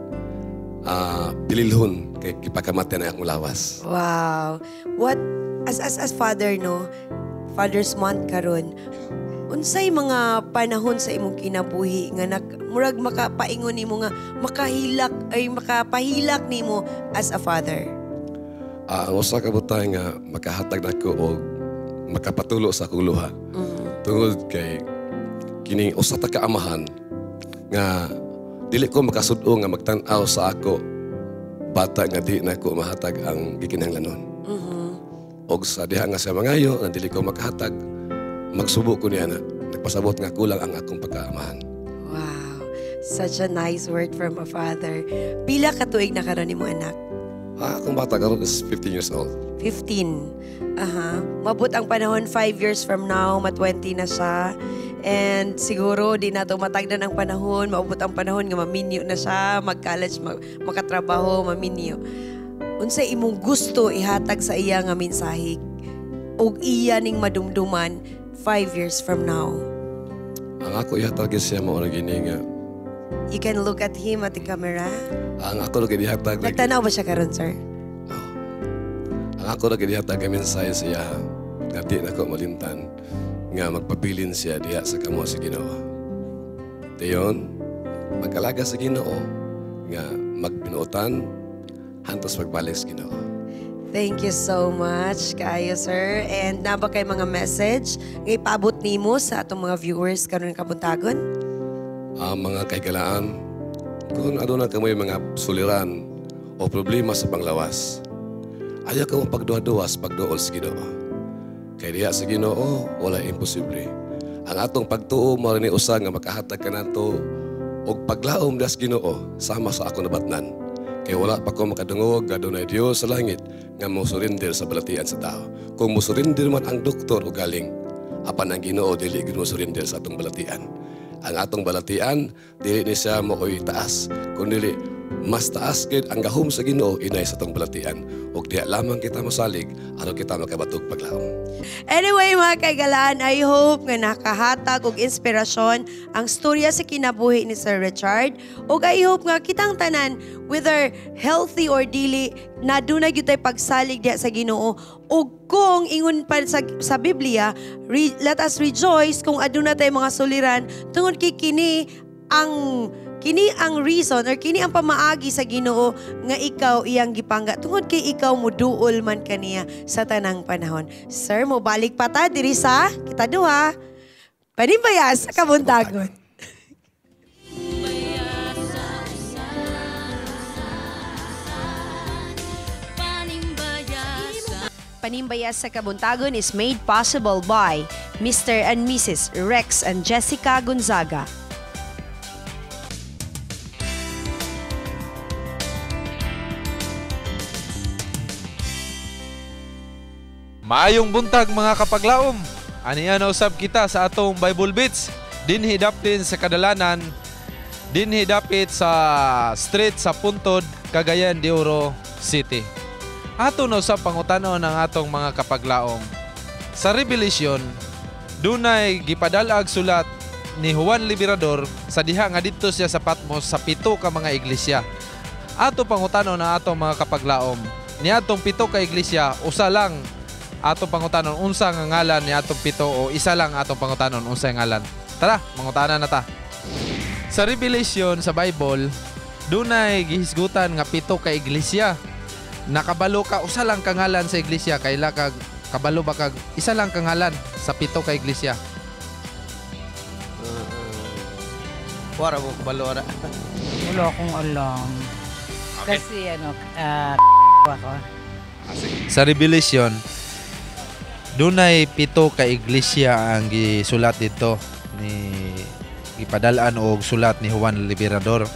[SPEAKER 9] bililhon kay gipakamatay ang akong lawas.
[SPEAKER 3] Wow. What as father, no? Father's Month karon. Unsay mga panahon sa imong kinabuhi nga murag makapaingon nimo nga makahilak ay makapahilak nimo as a father?
[SPEAKER 9] Ang usa ka butang nga makahatag nako og makapatulo sa akong luha. Tungod kay kining usa ta ka amahan nga dili ko makasud-o nga magtan-aw sa ako bata nga di nako mahatag ang gikinahanglanon. Og sa diha nga sa mangayo nga dili ko makahatag, magsubo ko niya na nagpasabot nga kulang ang akong pagkaamahan.
[SPEAKER 3] Wow. Such a nice word from a father. Pila ka tuig na karon nimo anak?
[SPEAKER 9] Akong bata karon is 15 years old.
[SPEAKER 3] 15. Aha. Mabot ang panahon, 5 years from now, ma-20 na siya. And siguro, di nato matagdan ang panahon, maabot ang panahon nga maminyo na siya, mag-college, makatrabaho, maminyo. Unsay imong gusto ihatag sa iya nga mensahe ug iya ning madumduman 5 years from now?
[SPEAKER 9] Ang ako ihatag siya mao na gini nga
[SPEAKER 3] You can look at him at the camera.
[SPEAKER 9] Ang ako ra gihatag
[SPEAKER 3] Nagtanaw ba siya karon, sir?
[SPEAKER 9] Ang ako ra gihatag nga mensahe siya nga di nako malimtan, nga magpabilin siya diha sa kamot sa Ginoo. Dayon, magkalaga sa Ginoo nga magbinuotan hantos pagbalik sa Ginoo.
[SPEAKER 3] Thank you so much kaayo, sir. And naa ba kay mga message nga ipaabot nimo sa atong mga viewers karon kabuntagon?
[SPEAKER 9] Ang mga kahigalaan, kung aduna kamoy mga suliran o problema sa panglawas, ayaw kamo pagduha-duha sa pagduol sa Ginoo. Kay diha sa Ginoo, wala imposible. Ang atong pagtuo mao ni usa nga makahatag kanato og paglaom diha sa Ginoo sama sa ako nabatnan. Kay wala pa ko makadungog nga dunay Dios sa langit nga mo surrender sa balatian sa tao. Kung mo surrender man ang doktor o galing, apan ang Ginoo dili gid mo surrender sa atong balatian. Ang atong balatian dili ni siya mooy taas, kundi Mas taas gid ang gahom sa Ginoo inay sa atong balatian ug diha lamang kita mosalig aron kita makabatog paglaom.
[SPEAKER 3] Anyway, mga kaigalaan, I hope nga nakahatag og inspirasyon ang storya sa kinabuhi ni Sir Richard. Ug I hope nga kitang tanan, whether healthy or dili, na dunay gyud tay pagsalig diha sa Ginoo. Ug kung ingon pa sa Biblia, let us rejoice kung aduna tay mga suliran tungod kay kini ang reason or kini ang pamaagi sa Ginoo nga ikaw iyang gipangga tungod kay ikaw muduol man kaniya sa tanang panahon. Sir, mo balik pa ta diri sa kita duha. Panimbaya sa kabuntagon. Panimbaya sa Kabuntagon is made possible by Mr. and Mrs. Rex and Jessica Gonzaga.
[SPEAKER 4] Maayong buntag mga kapaglaom. Aniya na usab kita sa atong Bible Beats. Dinhi dapit sa kadalanan, dinhi dapit sa street sa Puntod, Cagayan de Oro City. Ato na usab pangutanon ang atong mga kapaglaom. Sa Revelation, dunay gipadal-ag sulat ni Juan Liberador sa diha nga didto siya sa Patmos sa 7 ka mga iglesia. Ato pangutanon ang atong mga kapaglaom. Niadtong 7 ka iglesia, usa lang atong pangutanon unsa nga ngalan ni atong 7 o isa lang atong pangutanon unsa nga ngalan. Tara, mangutana na ta. Sa Revelation sa Bible, dunay gihisgutan nga 7 ka iglesia. Nakabalo ka usa lang ka ngalan sa iglesia, kaila kag kabalo ba kag isa lang ka ngalan sa 7 ka iglesia?
[SPEAKER 10] Wala ko kabalo ra.
[SPEAKER 11] Wala akong alam.
[SPEAKER 4] Okay.
[SPEAKER 11] Kasi ano, ako.
[SPEAKER 4] Sa Revelation, dunay 7 ka iglesia ang gisulat dito ni gipadal-an og sulat ni Juan Liberador.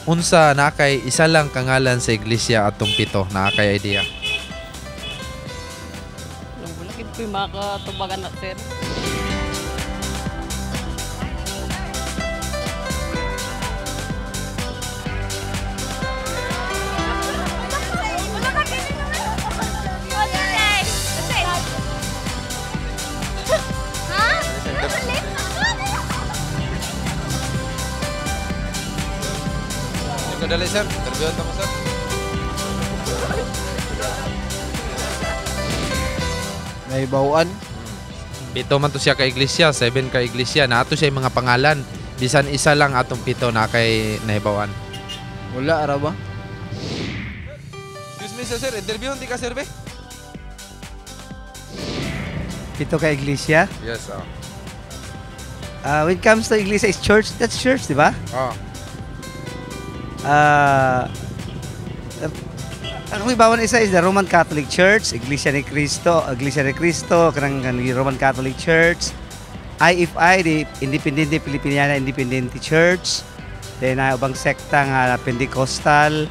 [SPEAKER 4] Unsa na kay isa lang kangalan sa iglesia atong 7, naa kay idea?
[SPEAKER 12] Wala gid ko'y makatubagan na, sir.
[SPEAKER 4] Kadali, sir. Interviewon ta mo, sir.
[SPEAKER 10] May bawaan.
[SPEAKER 4] 7 man to siya ka iglesia, 7 ka iglesia. Naato siya mga pangalan. Bisan isa lang atong 7 na kay nahibawan.
[SPEAKER 10] Wala ara ba?
[SPEAKER 4] Excuse me, sir, sir. Interviewon di ka, sir, be?
[SPEAKER 13] 7 ka iglesia?
[SPEAKER 4] Yes, oh.
[SPEAKER 13] When it comes to iglesia, is church. That's church, di ba?
[SPEAKER 4] Oh.
[SPEAKER 13] Ang ibawan isa is the Roman Catholic Church, Iglesia ni Cristo, kanang Roman Catholic Church, IFI, the Independente Filipiniana Independente Church, then ubang sekta nga Pentecostal,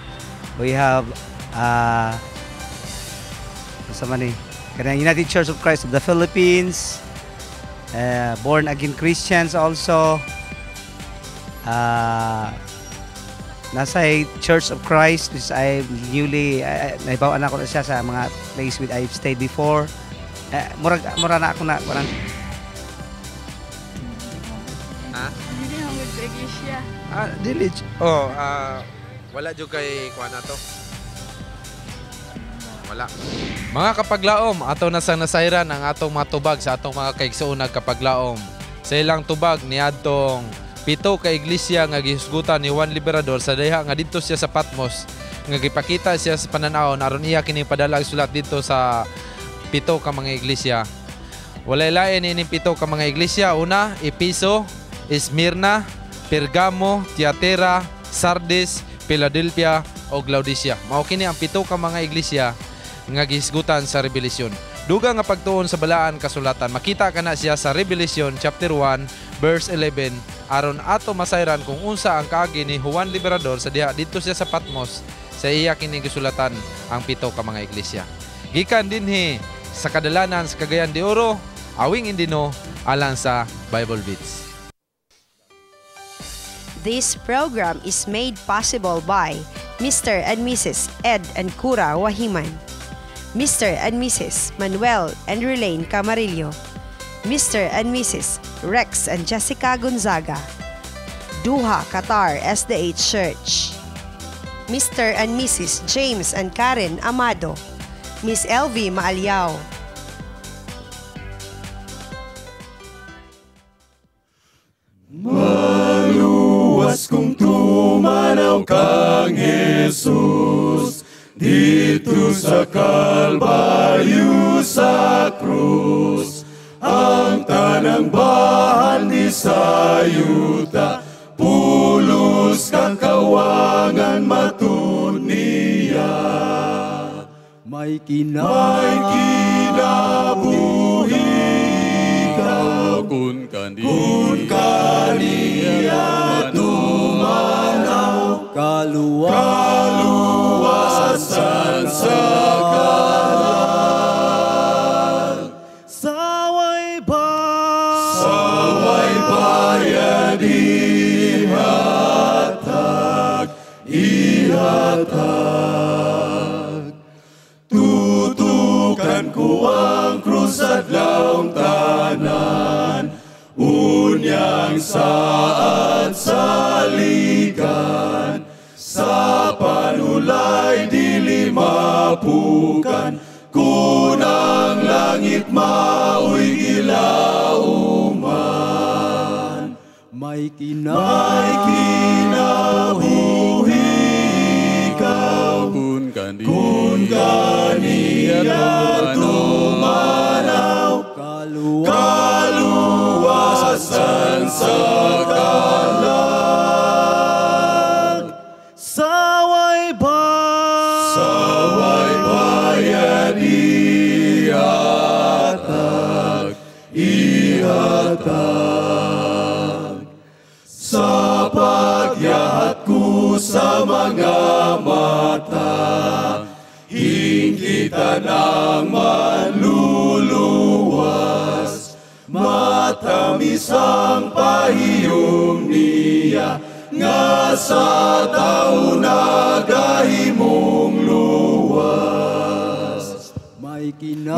[SPEAKER 13] we have sa man ni kanang United Church of Christ of the Philippines, Born Again Christians also, nasa Church of Christ, which I newly naibawaan ako na siya sa mga place with I've stayed before. Mura na ako na parang.
[SPEAKER 4] Ha?
[SPEAKER 12] Dili ako sa iglesia.
[SPEAKER 4] Ah, dili. Oh, wala jud kay kuan na to. Wala. Mga kapaglaom, ato na sang nasayran ang atong matubag sa atong mga kaigsuon nagkapaglaom. Sa ilang tubag niadtong 7 ka iglesia nga gihisgutan ni Juan Liberador sa diha nga didto siya sa Patmos nga gipakita siya sa pananawon aron iya kini padala og sulat didto sa 7 ka mga iglesia. Walay lain ining 7 ka mga iglesia. Una, Episo, Esmirna, Pergamo, Tiatira, Sardis, Philadelphia ug Laodicea. Mao kini ang 7 ka mga iglesia nga gihisgutan sa Revelation. Dugang nga pagtuon sa balaan kasulatan, makita kana siya sa Revelation chapter 1 verse 11 aron ato masayran kung unsa ang kaagi ni Juan Liberador sa diha didto siya sa Patmos sa iya kini gisulatan ang 7 ka mga iglesia. Gikan dinhi sa kadalanan sa Cagayan de Oro, Awing Indino, alang sa Bible Beats.
[SPEAKER 3] This program is made possible by Mr. and Mrs. Ed and Cura Wahiman, Mr. and Mrs. Manuel and Relaine Camarillo, Mr. and Mrs. Rex and Jessica Gonzaga, Doha, Qatar SDA Church, Mr. and Mrs. James and Karen Amado, Miss LV Maaliao.
[SPEAKER 14] Maluwas kung tumanaw kang Jesus dito sa Kalbaryo sa krus, ang tanang bahan di sa yuta, pulos kakawangan matud niya.
[SPEAKER 15] May
[SPEAKER 14] kinabuhi ka
[SPEAKER 16] kun
[SPEAKER 14] kaniya tumanaw, kaluwasan sa kalag.
[SPEAKER 15] Saway
[SPEAKER 14] bayad ihatag, ihatag. Tutukan ko ang krus at laong tanan, unyang saad saligan, sa panulay dili mapukan, kun ang langit maoy gilauman.
[SPEAKER 15] May
[SPEAKER 14] kinabuhi ka
[SPEAKER 16] kun
[SPEAKER 14] kaniya tumanaw, kaluwasan sa kalag.
[SPEAKER 15] Saway
[SPEAKER 14] bayad ihatag, ihatag. Sa pagyahat ko sa mga mata, hinggitan ang manluluwas, matamis ang pahiyom niya, nga sa tao nagahimong luwas.
[SPEAKER 15] May
[SPEAKER 14] kinabuhi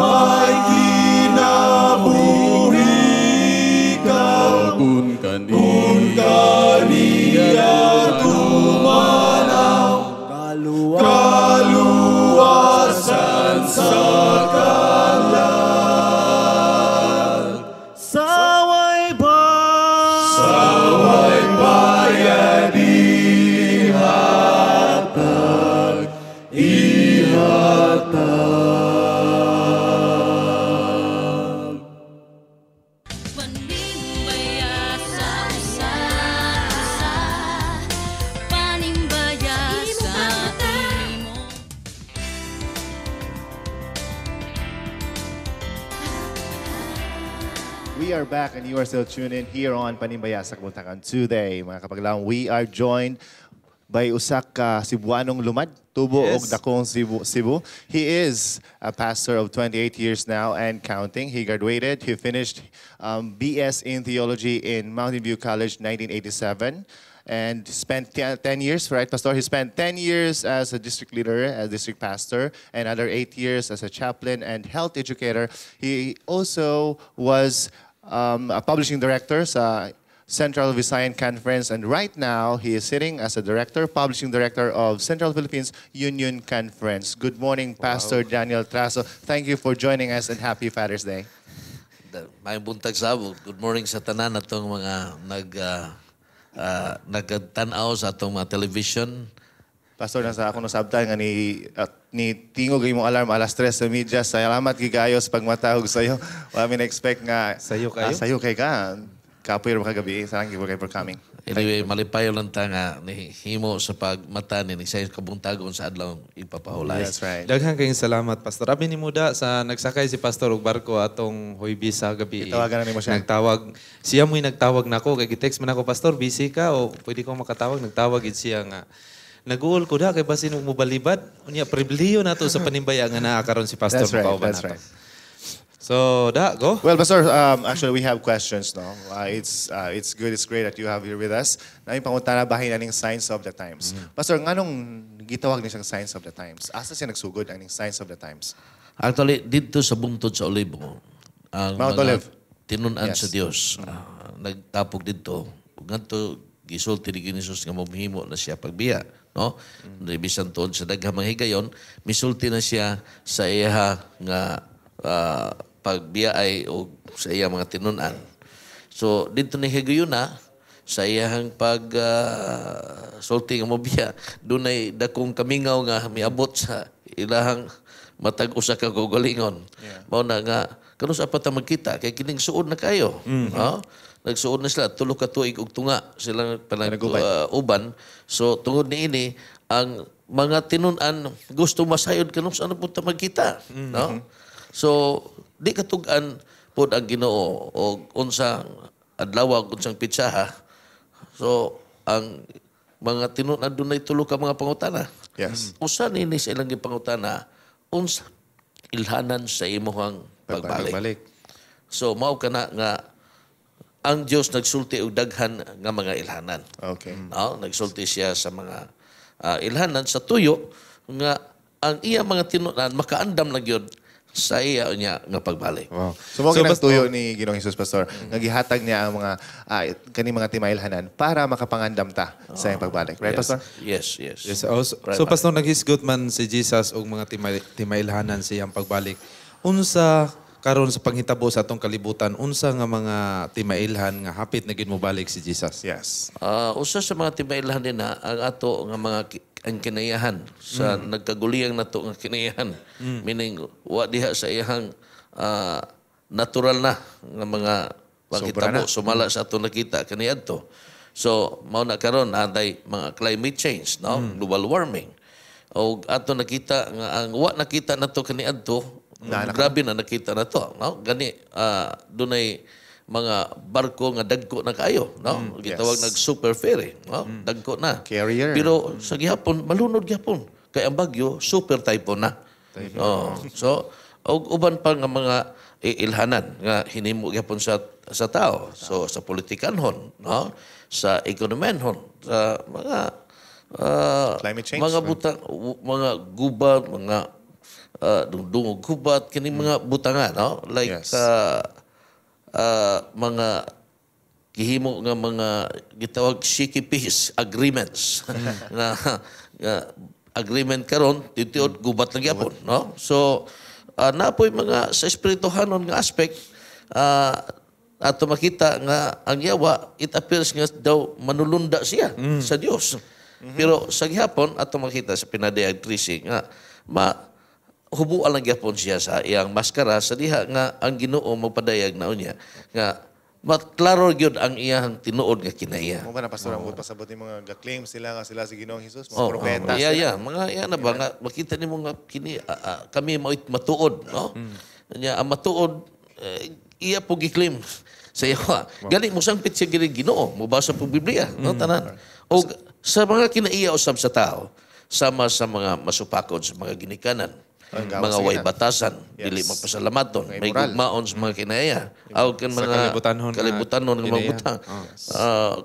[SPEAKER 14] ka
[SPEAKER 16] kun
[SPEAKER 14] kaniya tumanaw, kaluwasan sa kalag.
[SPEAKER 15] Saway
[SPEAKER 14] bayad ihatag, ihatag.
[SPEAKER 5] Panimbaya sa usa, panimbaya sa imo.
[SPEAKER 1] We are back and you are still tuned in here on Panimbaya sa Kabuntagon today. Mga kapaglaom, we are joined by usak ka Cebuanong lumad, tubo og
[SPEAKER 4] Yes.
[SPEAKER 1] dakong Cebu. He is a pastor of 28 years now and counting. He graduated, he finished BS in Theology in Mountain View College 1987 and spent 10 years, right, Pastor? He spent 10 years as a district leader, as district pastor, and another 8 years as a chaplain and health educator. He also was a publishing director sa Central Visayan Conference, and right now he is sitting as a director, publishing director of Central Philippines Union Conference. Good morning, Pastor Daniel Trazo. Thank you for joining us and happy Father's Day.
[SPEAKER 17] Maayong buntag sa abo. Good morning sa tanan atong mga nagtan-aw sa atong mga television.
[SPEAKER 1] Pastor, nasa ako nasabtan nga ni tingog imong alarm alas 3:30. Salamat gigayo sa pagmatahog sa iyo. Wala mi na-expect nga
[SPEAKER 4] sayo kayo.
[SPEAKER 1] Sayo kay ka. Kapoy ra kagabi. Salamat gyud for coming.
[SPEAKER 17] Anyway, malipayo lang ta nga nihimo sa pagmata ni sa kabuntagon sa adlaw ipapahulay.
[SPEAKER 1] That's right.
[SPEAKER 4] Daghang kayong salamat, Pastor. Abi ni muda sa nagsakay si Pastor og barko atong Huwebes sa gabi.
[SPEAKER 1] Gitawagan na nimo siya.
[SPEAKER 4] Nagtawag. Siya mo'y nagtawag nako kay gi-text man ako, Pastor, busy ka o pwede ko makatawag. Nagtawag gid siya nga. Naguol ko da kay basin og mobalibad. Unya pribilehiyo nato sa panimbaya nga naa karon si Pastor.
[SPEAKER 1] That's right.
[SPEAKER 4] Mukauban
[SPEAKER 1] That's
[SPEAKER 4] nato.
[SPEAKER 1] right.
[SPEAKER 4] So, da, go.
[SPEAKER 1] Well, Pastor, actually, we have questions, no? It's good, it's great that you have here with us. Na yung pangutana bahin aning signs of the times. Pastor, nganong gitawag ni siyang signs of the times? Asa siya nagsugod aning signs of the times?
[SPEAKER 17] Actually, dito sa bungtod sa Olibo, ang
[SPEAKER 1] Mount
[SPEAKER 17] mga
[SPEAKER 1] Olive.
[SPEAKER 17] tinun-an sa Dios, nagtapok dito. Ug ngadto gisulti ni Jesus nga mohimo na siya pagbiya, no? Bisan tuod sa daghang mga higayon, misulti na siya sa iya nga pagbiya ay og sa iya mga tinun-an. So dito ni higayon na sa iyang pag sulti nga mobiya, dunay dakong kamingaw nga miabot sa ilahang matag usa ka kaugalingon. Mao na nga kanus-a pa ta magkita kay kining suod na kayo. No? Nagsuod na sila 3 ka tuig og tunga sila panag-uban. So tungod niini ang mga tinun-an gusto masayod kanus ano pud ta magkita, no? So di katug-an pod ang Ginoo og unsang adlaw og unsang pitsaha. So ang mga tinun-an dunay 3 ka mga pangutana.
[SPEAKER 1] Yes.
[SPEAKER 17] Usa nini sa ilang gipangutana, unsa ilhanan sa imong pagbalik. So mao kana nga ang Dios nagsulti og daghan nga mga ilhanan.
[SPEAKER 1] Okay.
[SPEAKER 17] No, nagsulti siya sa mga ilhanan sa tuyo nga ang iya mga tinun-an makaandam na gyud sa iya niya nga pagbalik.
[SPEAKER 1] Wow. So mao so, tuyo ni Ginoong Hesus, Pastor, nga gihatag niya ang mga kaning mga timailhanan para makapangandam ta sa iyang pagbalik. Right,
[SPEAKER 17] yes.
[SPEAKER 1] Pastor?
[SPEAKER 17] Yes, yes.
[SPEAKER 4] Yes. Oh, so,
[SPEAKER 17] Right,
[SPEAKER 4] so Pastor, naghisgot man si Jesus og mga timailhanan sa iyang pagbalik. Unsa karon sa panghitabo sa atong kalibutan, unsa nga mga timailhan nga hapit na gid mobalik si Jesus?
[SPEAKER 1] Yes.
[SPEAKER 17] Usa sa mga timailhan din na ang ato nga mga ang kinayahan sa nagkaguliyang nato nga kinayahan. Meaning wa diha sa iyang natural na nga mga panghitabo sumala sa ato nakita kaniadto. So mao na karon anday mga climate change, no? Global warming. Og ato nakita nga ang wa nakita nato kaniadto, grabe na nakita na to, no? Gani dunay mga barko nga dagko na kaayo, no? Gitawag nag super ferry, no? Dagko na.
[SPEAKER 1] Carrier.
[SPEAKER 17] Pero sa gihapon malunod gihapon kay ang bagyo super typhoon na. Oh. So og uban pa nga mga ilhanan nga hinimo gihapon sa tao. So sa politikanhon, no? Sa ekonomiyanhon, sa mga
[SPEAKER 1] climate change,
[SPEAKER 17] mga butang, mga gubat, mga dungdungog gubat, kini mga butanga, no? Like mga gihimo nga mga gitawag shaky peace agreements nga agreement karon titiod gubat lang gyapon, no? So napoy mga sa espirituhanon nga aspect ato makita nga ang yawa it appears nga daw manulunda siya sa Dios. Pero sa gihapon ato makita sa pinadayag 3 nga hubuan lang gyapon siya sa iyang maskara sa diha nga ang Ginoo magpadayag na unya nga maklaro gyud ang iyang tinuod nga kinaiya.
[SPEAKER 1] Mo ba na Pastor ang pasabot ni mga ga-claim sila nga sila si Ginoong Hesus, mga propeta.
[SPEAKER 17] Yeah, yeah, mga iya na ba nga makita nimo nga kini kami mao'y matuod, no? Nya ang matuod iya po gi-claim sa iya. Gani mo sangpit siya gini Ginoo, mobasa po Biblia, no tanan. Og sa mga kinaiya usab sa tao, sama sa mga masupakod sa mga ginikanan, mga way batasan, dili magpasalamaton, may gugmaon sa mga kinaya, aw kan mga kalibutanon nga mga butang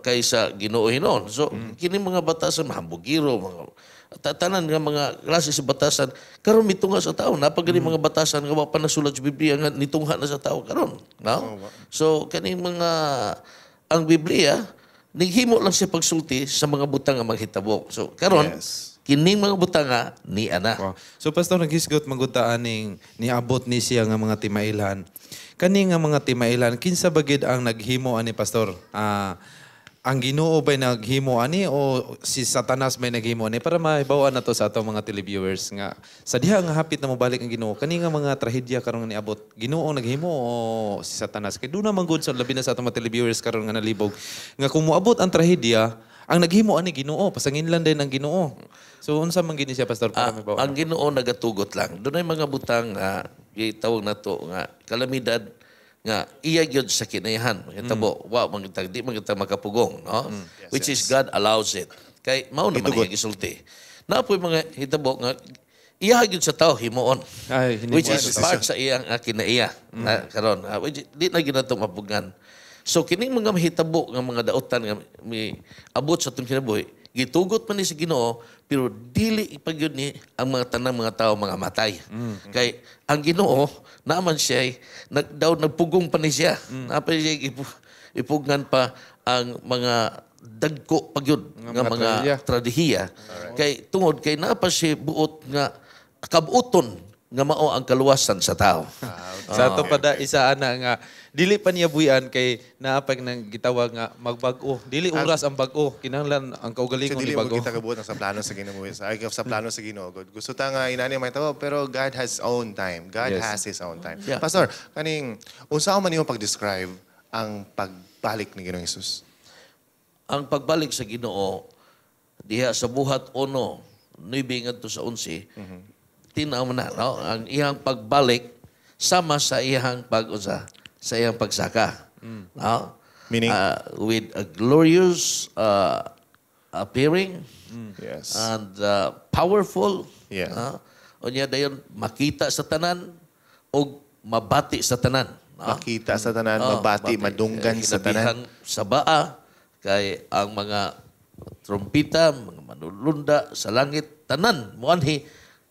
[SPEAKER 17] kaysa Ginoo hinon. So kini mga batasan mahambugiro, mga tanan nga mga klase sa batasan karon mitunga sa tao. Napagani mga batasan nga wa pa nasulat sa Biblia nga nitungha na sa tao karon, no? So kani mga ang Biblia nighimo lang siya pagsulti sa mga butang nga maghitabo. So karon kining mga butanga ni ana.
[SPEAKER 4] Wow. So Pastor, naghisgot magutaan ning niabot ni siya nga mga timailhan. Kani nga mga timailhan, kinsa ba gid ang naghimo ani Pastor? Ang Ginoo ba'y naghimo ani o si Satanas may naghimo ani? Para mahibaw-an na to sa atong mga televiewers nga sa diha nga hapit na mobalik ang Ginoo, kani nga mga trahedya karon nga niabot, Ginoo naghimo o si Satanas? Kay doon naman gud sa labi na sa atong mga televiewers karon nga nalibog nga kung moabot ang trahedya, ang naghimo ani Ginoo, pasanginlan din ang Ginoo. So unsa man gini siya Pastor para mahibaw-an?
[SPEAKER 17] Ang Ginoo nagatugot lang. Dunay mga butang nga gitawag nato nga kalamidad nga iya gyud sa kinayahan mahitabo. Wa man kita di man kita makapugong, no?
[SPEAKER 1] Yes,
[SPEAKER 17] which is God allows it. Kay mao naman ang gisulti. Napoy mga hitabo nga iya gyud sa tao himuon.
[SPEAKER 4] Ay,
[SPEAKER 17] which is part sa iyang kinaiya na karon. Which di na gyud nato mapugngan. So kining mga mahitabo nga mga dautan nga mi abot sa atong kinabuhi, gitugot man ni sa Ginoo, pero dili ipagyud ni ang mga tanang mga tao mga matay. Kay ang Ginoo naaman siya daw nagpugong pa ni siya. Naa pa siya ipugnan pa ang mga dagko pagyud nga mga tradihiya. Kay tungod kay naa pa siya buot nga kabuoton nga mao ang kaluwasan sa tao.
[SPEAKER 4] Sa ato pa da isa ana nga dili pa niya buhian kay naa pa nang gitawag nga magbag-o. Dili oras ang bag-o, kinahanglan ang kaugalingon
[SPEAKER 1] So,
[SPEAKER 4] ni
[SPEAKER 1] dili mo
[SPEAKER 4] bag-o.
[SPEAKER 1] kita kabuot sa plano sa Ginoo. Ay, sa plano sa Ginoo. God. Gusto ta nga inani may tao, pero God has own time. God has His own time.
[SPEAKER 17] Yeah.
[SPEAKER 1] Pastor, kaning unsa man nimo pag-describe ang pagbalik ni Ginoong Hesus?
[SPEAKER 17] Ang pagbalik sa Ginoo diha sa Buhat 1:9 ngadto sa 11, tinaw na, no? Ang iyang pagbalik sama sa iyang pag-unsa, sa iyang pagsaka. No?
[SPEAKER 1] Meaning?
[SPEAKER 17] With a glorious appearing and powerful.
[SPEAKER 1] Yeah.
[SPEAKER 17] Unya dayon makita sa tanan og mabati sa tanan. No?
[SPEAKER 1] Makita sa tanan,
[SPEAKER 17] Oh,
[SPEAKER 1] mabati, madunggan sa tanan.
[SPEAKER 17] Kinabihan sa baa kay ang mga trumpita, mga manulunda sa langit, tanan moanhi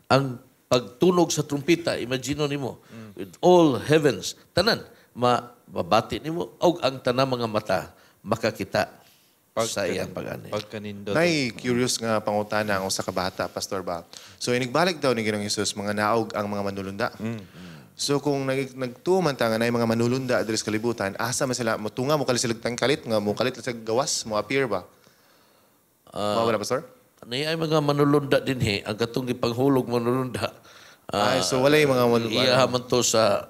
[SPEAKER 17] ang pagtunog sa trumpita. Imagine nimo with all heavens, tanan mabati nimo og ang tanang mga mata makakita sa iyang pag-ani.
[SPEAKER 4] Pagkanindot.
[SPEAKER 1] Nay, curious nga pangutana ang usa ka bata, Pastor ba? So inigbalik daw ni Ginoong Hesus mga naog ang mga manulunda. So kung nagtuo man ta nga naay mga manulunda diri sa kalibutan, asa man sila motunga mo kalit sila kalit nga mo kalit sa gawas, mo appear ba? Mao ba na, Pastor?
[SPEAKER 17] Ni ay mga manulunda dinhi, ang katong gipanghulog manulunda.
[SPEAKER 1] Ay, so walay mga manulunda.
[SPEAKER 17] Iya man to sa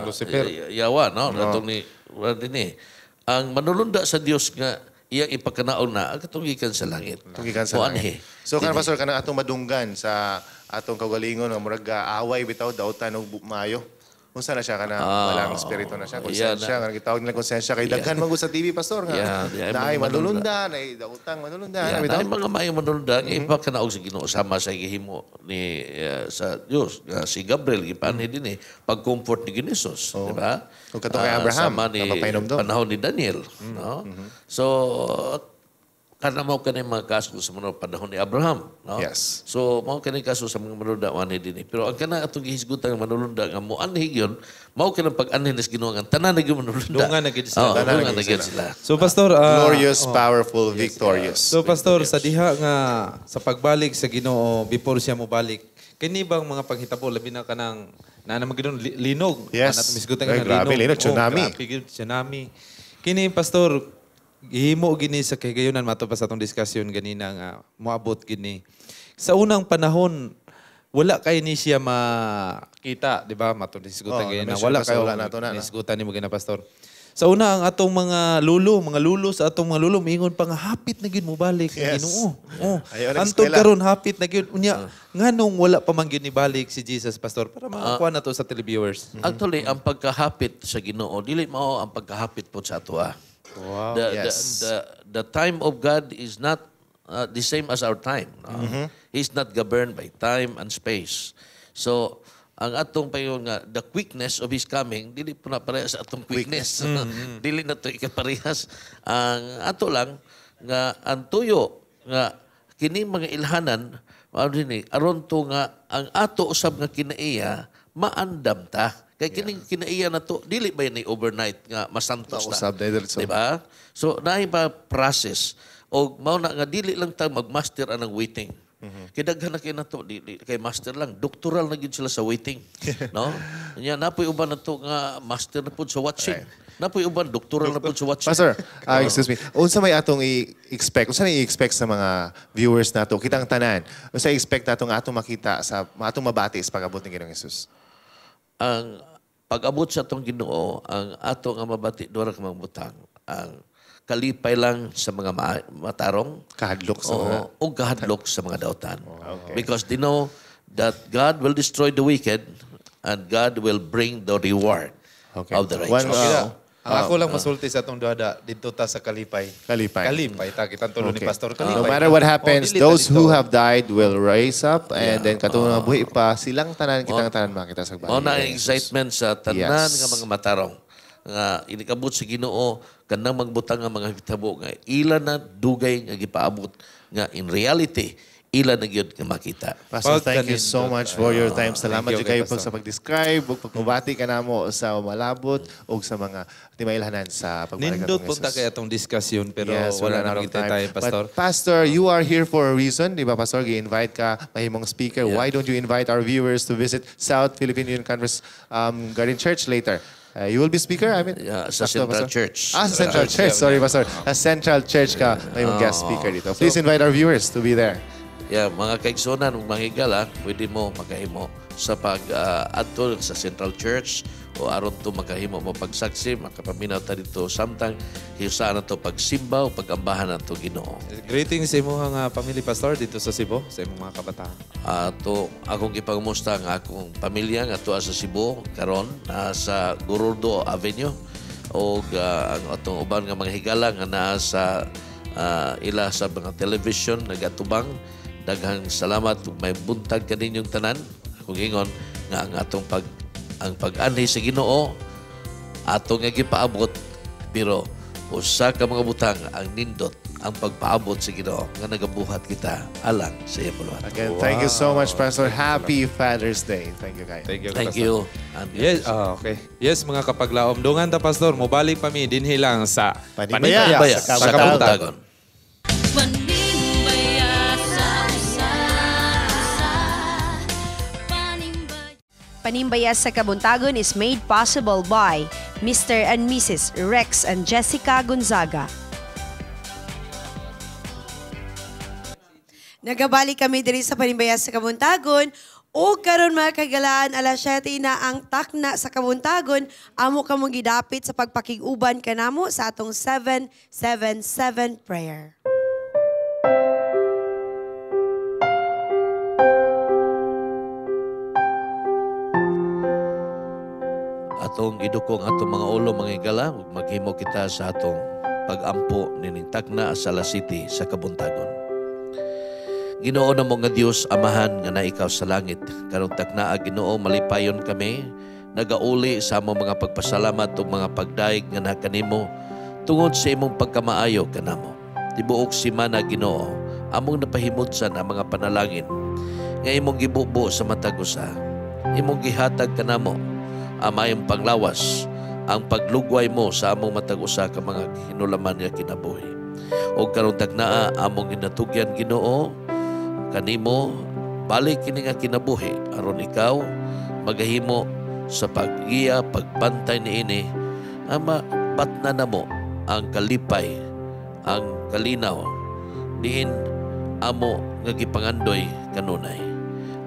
[SPEAKER 4] Lucifer.
[SPEAKER 17] Yawa, no?
[SPEAKER 1] No.
[SPEAKER 17] Katong ni wala dinhi. Ang manulunda sa Dios nga iyang ipakanaon na ang katong gikan sa langit.
[SPEAKER 1] Gikan sa
[SPEAKER 17] Moanhi.
[SPEAKER 1] langit. So kan Pastor, kanang atong madunggan sa atong kaugalingon nga murag away bitaw dautan og maayo. Unsa na siya kana walang espiritu na siya, konsensya
[SPEAKER 17] yeah,
[SPEAKER 1] nga gitawag nila konsensya kay daghan man gud sa TV, Pastor, nga.
[SPEAKER 17] Yeah,
[SPEAKER 1] naay
[SPEAKER 17] mga
[SPEAKER 1] manulunda, naay dautang manulunda,
[SPEAKER 17] Yeah,
[SPEAKER 1] na bitaw.
[SPEAKER 17] naay mga maayong manulunda nga ipakanaog sa Ginoo sama sa gihimo ni sa Dios nga si Gabriel gipanhi dinhi pag-comfort ni Ginesos, di ba?
[SPEAKER 1] Ug katong kay Abraham,
[SPEAKER 17] sama ni
[SPEAKER 1] napapainomdom.
[SPEAKER 17] panahon ni Daniel, no? So kana mao kani mga kaso sa mga panahon ni Abraham, no?
[SPEAKER 1] Yes.
[SPEAKER 17] So mao kani kaso sa mga manulunda anhi dinhi. Pero ang kana atong gihisgutan nga manulunda nga moanhi gyud, mao kanang pag-anhi ni Ginoo nga tanan na gyud manulunda.
[SPEAKER 4] Dungan na gyud sila.
[SPEAKER 17] Oo,
[SPEAKER 1] Tanan na
[SPEAKER 17] dungan
[SPEAKER 1] gyud
[SPEAKER 17] na gyud
[SPEAKER 1] sila.
[SPEAKER 17] sila.
[SPEAKER 4] So Pastor,
[SPEAKER 1] Glorious, powerful, victorious.
[SPEAKER 4] So Pastor, sa diha nga sa pagbalik sa Ginoo before siya mobalik, kini bang mga panghitabo labi na kanang naa naman gyud linog.
[SPEAKER 1] Yes.
[SPEAKER 4] Ana misgutan
[SPEAKER 1] Ay,
[SPEAKER 4] nga
[SPEAKER 1] grabe, linog, tsunami.
[SPEAKER 4] Oh, grabe gyud, tsunami. Kini Pastor, gihimo gini sa kahigayonan mato pa sa atong diskusyon ganina nga moabot gini. Sa unang panahon wala kay ni siya makita, di ba? Mato disgutan
[SPEAKER 1] Oh,
[SPEAKER 4] ganina.
[SPEAKER 1] na-mention
[SPEAKER 4] Wala
[SPEAKER 1] pa sa
[SPEAKER 4] kayo
[SPEAKER 1] wala nato na, no?
[SPEAKER 4] nisgutan nimo gina Pastor. Sa una ang atong mga lulo sa atong mga lulo miingon pa nga hapit na gyud mobalik ang
[SPEAKER 1] Yes.
[SPEAKER 4] Ginoo. Oh.
[SPEAKER 1] Ayaw na
[SPEAKER 4] Antod
[SPEAKER 1] eskwela.
[SPEAKER 4] karon hapit na gyud. Unya nganong wala pa man gyud nibalik si Jesus, Pastor, para makakuha na to sa televiewers.
[SPEAKER 17] Actually, ang pagkahapit sa Ginoo dili mao ang pagkahapit po sa atoa.
[SPEAKER 4] Wow.
[SPEAKER 1] Yes.
[SPEAKER 17] The time of God is not the same as our time. No? He's not governed by time and space. So, ang atong payon nga the quickness of his coming dili po na parehas sa atong quickness. Dili na to ikaparehas. Ang ato lang nga ang tuyo nga kini mga ilhanan mao dinhi aron to nga ang ato usab nga kinaiya maandam ta. Kay kining kinaiya na to dili ba ni overnight nga masantos ta.
[SPEAKER 1] Mausab na diretso.
[SPEAKER 17] Di ba? So naay pa process og mao na nga dili lang ta magmaster anang waiting. Kay daghan na kay nato dili kay master lang, doctoral na gyud sila sa waiting, no? Nya napoy uban nato nga master na pud sa watching. Napoy uban doctoral na pud sa watching.
[SPEAKER 1] Pastor, excuse me. Unsa may atong i-expect? Unsa may i-expect sa mga viewers nato? Kitang tanan. Unsa i-expect nato nga atong makita sa atong mabati sa pag-abot ni Ginoong Hesus?
[SPEAKER 17] Ang pag-abot sa atong Ginoo, ang ato nga mabati dura ka mga butang, ang kalipay lang sa mga matarong,
[SPEAKER 1] Kahadlok sa
[SPEAKER 17] oo,
[SPEAKER 1] mga
[SPEAKER 17] o kahadlok sa mga dautan. Because they know that God will destroy the wicked and God will bring the reward of the
[SPEAKER 1] One,
[SPEAKER 17] righteous.
[SPEAKER 4] Ang ako lang masulti sa atong duada didto ta sa kalipay.
[SPEAKER 1] Kalipay.
[SPEAKER 4] Kalipay ta kitang tulo ni
[SPEAKER 1] Okay.
[SPEAKER 4] Pastor Kalipay.
[SPEAKER 1] No matter what happens,
[SPEAKER 4] Oh, dili ta
[SPEAKER 1] those
[SPEAKER 4] dito.
[SPEAKER 1] who have died will raise up and then katong mga buhi pa, silang tanan, kitang tanan makita sa
[SPEAKER 17] Mao na ang
[SPEAKER 1] bahay.
[SPEAKER 17] excitement sa tanan
[SPEAKER 1] Yes.
[SPEAKER 17] nga mga matarong nga inikabot sa Ginoo kanang magbutang nga mga hitabo nga ila na dugay nga gipaabot nga in reality ila na gyud nga makita.
[SPEAKER 1] Pastor, thank you so much for your time. Salamat
[SPEAKER 4] Thank you
[SPEAKER 1] jud kayo
[SPEAKER 4] kay
[SPEAKER 1] pag
[SPEAKER 4] Pastor.
[SPEAKER 1] sa pag-describe ug pagpabati kanamo sa malabot ug sa mga timailhanan sa pagbalik
[SPEAKER 4] Nindot
[SPEAKER 1] atong
[SPEAKER 4] punta
[SPEAKER 1] Jesus.
[SPEAKER 4] kay atong discussion pero
[SPEAKER 1] Yes,
[SPEAKER 4] wala
[SPEAKER 1] we're
[SPEAKER 4] na
[SPEAKER 1] out of
[SPEAKER 4] kita time, Pastor.
[SPEAKER 1] But Pastor, you are here for a reason, di ba, Pastor? Gi-invite ka, mahimong speaker. Why don't you invite our viewers to visit South Philippine Union Conference Garden Church later? You will be speaker, I mean?
[SPEAKER 17] Yeah, sa
[SPEAKER 1] Sakto,
[SPEAKER 17] Central
[SPEAKER 1] Pastor?
[SPEAKER 17] Church.
[SPEAKER 1] Ah, sa Central Church. Sorry, Pastor. Sa Central Church ka, mahimong guest speaker dito. Please invite our viewers to be there.
[SPEAKER 17] Yeah, mga kaigsunan ug mga higala, pwede mo makahimo sa pag adto sa Central Church o aron to makahimo mo pagsaksi, makapaminaw ta dito samtang hiusa na to pagsimba o pagambahan nato Ginoo.
[SPEAKER 4] Greetings sa imong nga family, Pastor, dito sa Cebu, sa imong mga kabataan.
[SPEAKER 17] Ato akong gipangumusta ang akong pamilya nga tuwa sa Cebu karon sa Gorordo Avenue og ang atong uban nga mga higala nga naa sa ila sa mga television nagatubang. Daghang salamat ug may buntag kaninyong tanan. Akong ingon nga ang atong pag-anhi sa Ginoo ato nga gipaabot, pero usa ka mga butang ang nindot ang pagpaabot sa Ginoo nga nagabuhat kita alang sa iyang buluhaton.
[SPEAKER 1] Again, thank you so much, Pastor. Happy Father's Day. Thank you, guys.
[SPEAKER 4] Thank you.
[SPEAKER 17] Thank
[SPEAKER 4] Pastor.
[SPEAKER 17] you.
[SPEAKER 4] Yes, okay. Yes, mga kapaglaom. Dungan ta, Pastor, mobalik pa mi dinhi lang sa
[SPEAKER 1] Panimbaya
[SPEAKER 4] Panimbaya
[SPEAKER 1] sa
[SPEAKER 4] sa Kabuntagon.
[SPEAKER 5] Panimbaya sa usa, usa.
[SPEAKER 3] Panimbaya sa Kabuntagon is made possible by Mr. and Mrs. Rex and Jessica Gonzaga. Nagabalik kami diri sa Panimbaya sa Kabuntagon. O karon mga kagalaan, alas 7 na ang takna sa Kabuntagon. Amo kamong gidapit sa pagpakig-uban kanamo sa atong 777 prayer.
[SPEAKER 17] Atong idukong atong mga ulo mga higala, ug maghimo kita sa atong pagampo nining takna sa La City sa Kabuntagon. Ginoo namo nga Dios Amahan nga na ikaw sa langit, karong takna Ginoo malipayon kami nagauli sa among mga pagpasalamat ug mga pagdaig nga naa kanimo tungod sa imong pagkamaayo kanamo. Tibuok simana Ginoo among napahimutsan ang mga panalangin nga imong gibubo sa matag usa. Imong gihatag kanamo ang maayong panglawas, ang paglugway mo sa among matag usa ka mga hinulaman nga kinabuhi. Og karong tagnaa among ginatugyan Ginoo kanimo balik kini nga kinabuhi aron ikaw magahimo sa paggiya pagpantay niini ama batna namo ang kalipay, ang kalinaw diin amo nga gipangandoy kanunay.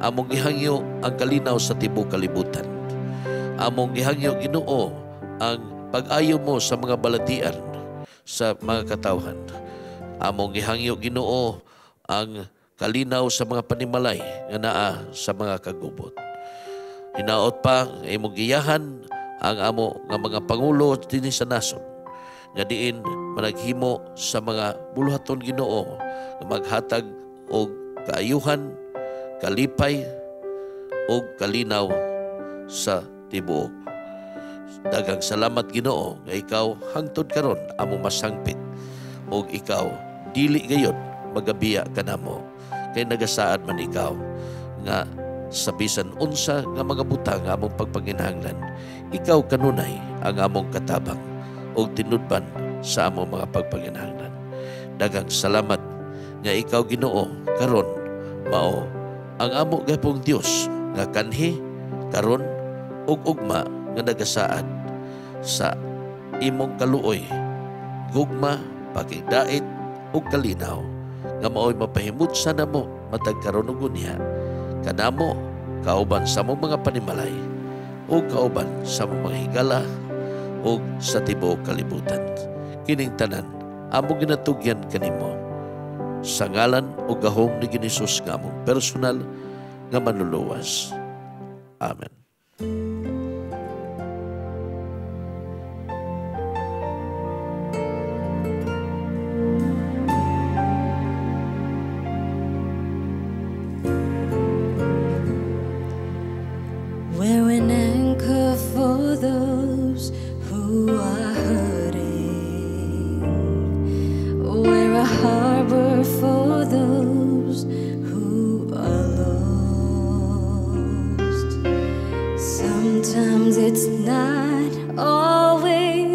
[SPEAKER 17] Among gihangyo ang kalinaw sa tibuok kalibutan. Among gihangyo Ginoo ang pag-ayo mo sa mga balatian sa mga katawhan. Among gihangyo Ginoo ang kalinaw sa mga panimalay nga naa sa mga kagubot. Hinaot pa nga imong giyahan ang amo nga mga pangulo dinhi sa nasod nga diin managhimo sa mga buluhaton Ginoo nga maghatag og kaayuhan, kalipay og kalinaw sa tibuok. Daghang salamat Ginoo nga ikaw hangtod karon among masangpit og ikaw dili gayod magabiya kanamo kay nagasaad man ikaw nga sa bisan unsa nga mga butang nga among pagpanginahanglan, ikaw kanunay ang among katabang og tinudban sa among mga pagpanginahanglan. Daghang salamat nga ikaw Ginoo karon mao ang amo gapong Dios nga kanhi karon ug ugma nga nagasaad sa imong kaluoy, gugma, pakigdait ug kalinaw nga maoy mapahimut sa namo matag karon ug unya kanamo kauban sa among mga panimalay ug kauban sa among mga higala ug sa tibuok kalibutan. Kining tanan among ginatugyan kanimo sa ngalan ug gahom ni Hesus nga among personal nga manluluwas. Amen.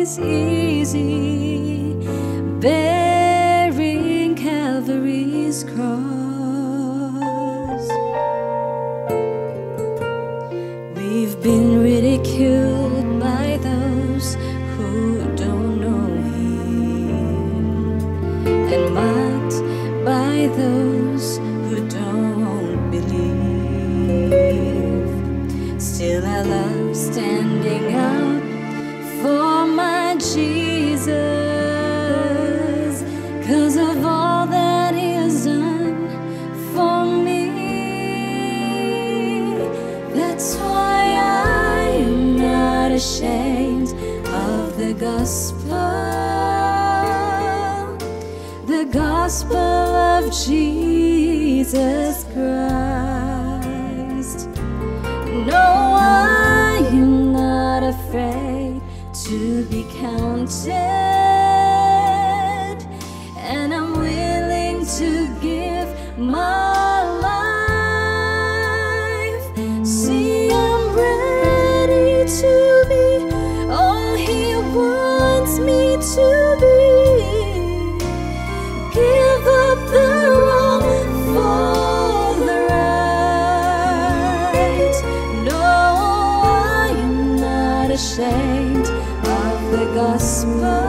[SPEAKER 5] always easy bearing Calvary's cross. We've been ridiculed by those who don't know Him and mocked by those who don't believe. Still, I love standing up for my Jesus, 'cause of all that He has done for me. That's why I am not ashamed of the gospel of Jesus Christ. No, I am not afraid to be counted, and I'm willing to give my life. See, I'm ready to be all He wants me to be. Give up the wrong for the right. No, I am not ashamed of the gospel.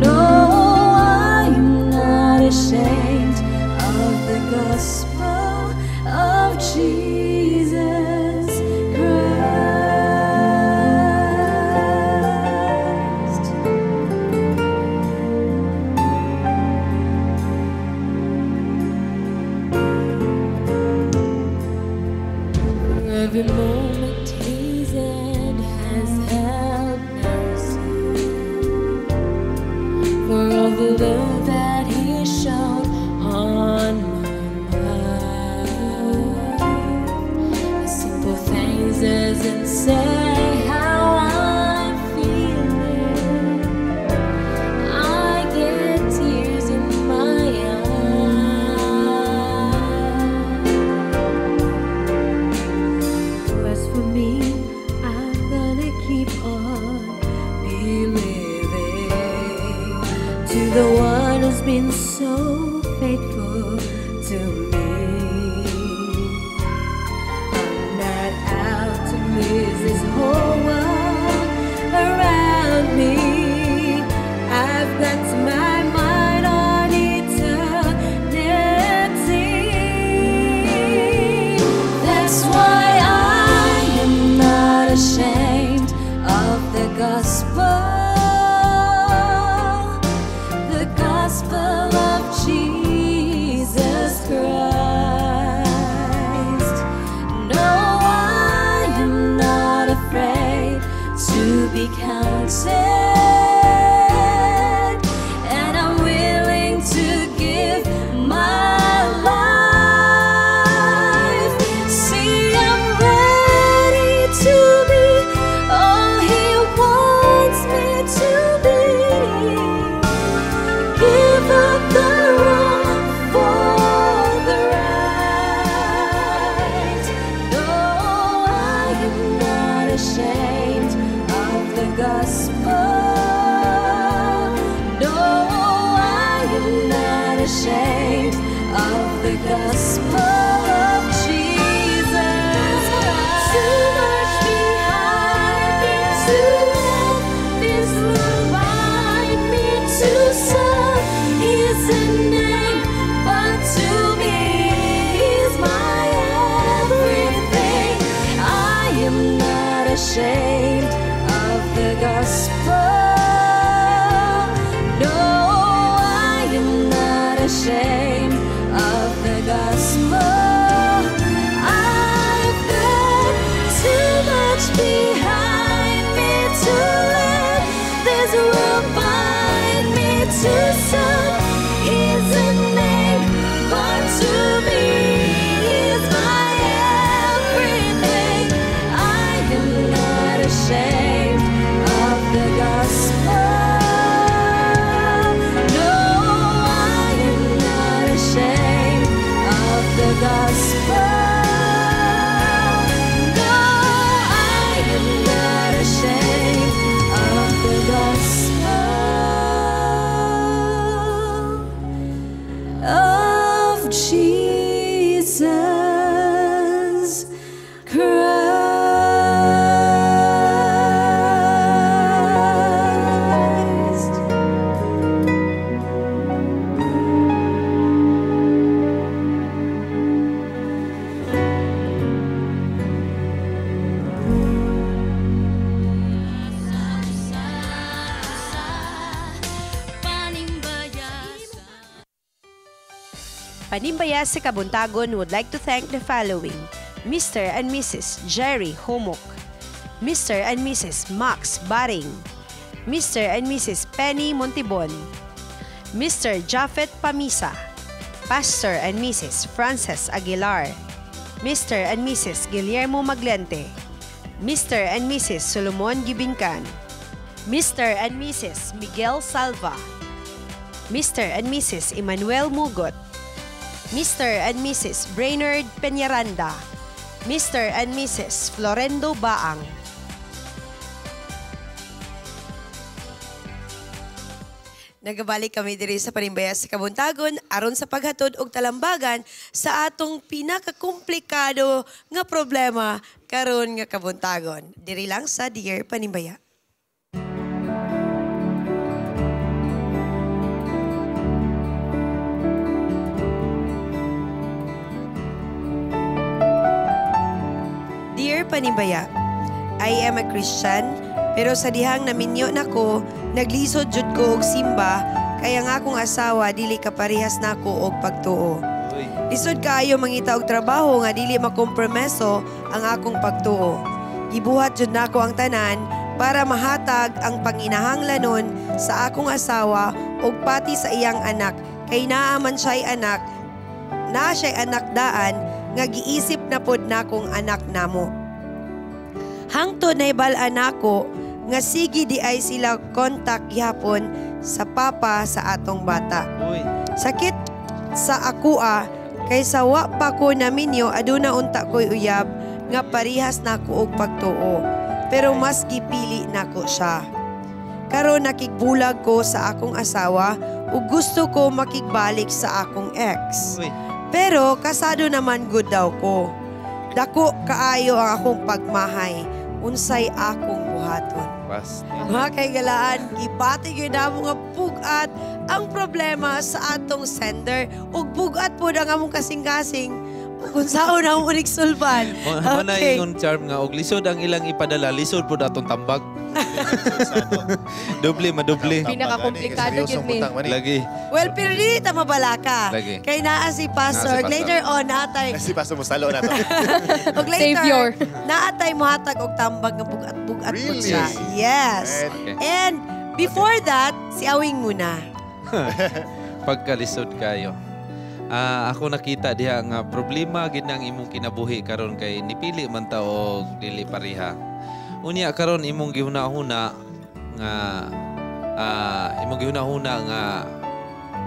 [SPEAKER 5] No, I am not ashamed of the gospel of Jesus Christ.
[SPEAKER 6] For every moment His hand has held mercy. For all the love that He shown on my life. The simple things doesn't say how I'm feeling. I get tears in my eyes. As for me, I'm gonna keep on believing to the one who's been so faithful to me. I'm not out to please this whole world around me. I've got my mind on eternity.
[SPEAKER 5] That's why I am not ashamed of the gospel of Jesus Christ. No, I am not afraid to be counted, and I'm willing to give my life. See, I'm ready to be all He wants me to be. Give up the wrong for the right. No, I am not ashamed of the gospel. No, I am not ashamed of the gospel of Jesus Christ.
[SPEAKER 6] Too much behind me to let this world bind me to some is a name, but to me is my everything.
[SPEAKER 5] I am not ashamed of the gospel. No, I am not ashamed of the gospel. I've got too much behind me to let this world bind me to some is a name, but to me is my everything. I am not ashamed of the gospel. No, I am not
[SPEAKER 3] Panimbaya sa Kabuntagon would like to thank the following: Mr. and Mrs. Jerry Humok, Mr. and Mrs. Max Baring, Mr. and Mrs. Penny Montibon, Mr. Jafet Pamisa, Pastor and Mrs. Frances Aguilar, Mr. and Mrs. Guillermo Maglente, Mr. and Mrs. Solomon Gibincan, Mr. and Mrs. Miguel Salva, Mr. and Mrs. Emmanuel Mugot, Mr. and Mrs. Brainerd Peñaranda, Mr. and Mrs. Florendo Baang. Nagabalik kami diri sa Panimbaya sa Kabuntagon aron sa paghatod og talambagan sa atong pinakakomplikado nga problema karon nga kabuntagon. Diri lang sa Dear Panimbaya. Dear Panimbaya, I am a Christian, pero sa dihang naminyo nako, naglisod jud ko og simba, kaya nga akong asawa dili kaparehas nako og pagtuo. Lisod kaayo mangita og trabaho nga dili makompromiso ang akong pagtuo. Gibuhat jud nako ang tanan para mahatag ang panginahanglanon sa akong asawa ug pati sa iyang anak, kay naa man siya'y anak, naa siya'y anak daan nga giisip na pod nakong anak namo. Hangtod nahibal-an nako nga sige di ay sila kontak gihapon sa papa sa atong bata. Sakit sa akoa kay sa wa pa ko naminyo aduna unta ko'y uyab nga parihas nako og pagtuo, pero mas gipili nako siya. Karon nakigbulag ko sa akong asawa ug gusto ko makigbalik sa akong ex. Pero kasado naman good daw ko. Dako kaayo ang akong pagmahay, unsay akong buhaton. Mga kaigalaan, gibati gyud namo nga pugat ang problema sa atong sender ug pugat pod ang among kasing-kasing ug unsaon ang unig sulban.
[SPEAKER 4] Okay. Ingon charm nga og lisod ang ilang ipadala, lisod pod atong tambag. Doble, madoble.
[SPEAKER 2] Pinakakomplikado gyud ni.
[SPEAKER 4] Lagi.
[SPEAKER 3] Well, pero dili ta mabalaka.
[SPEAKER 4] Lagi.
[SPEAKER 3] Kay naa si Pastor. Later on, naatay.
[SPEAKER 1] Si Pastor Musalo na to.
[SPEAKER 3] Og later,
[SPEAKER 2] Savior.
[SPEAKER 3] Naatay mohatag og tambag nga bugat-bugat pod
[SPEAKER 1] Really?
[SPEAKER 3] siya. Yes.
[SPEAKER 4] Okay.
[SPEAKER 3] And before that, si Awing muna.
[SPEAKER 4] Pagkalisod kayo. Ako nakita diha nga problema gid nang imong kinabuhi karon kay nipili man ta og dili pareha. Unya karon imong gihuna-huna nga imong gihuna-huna nga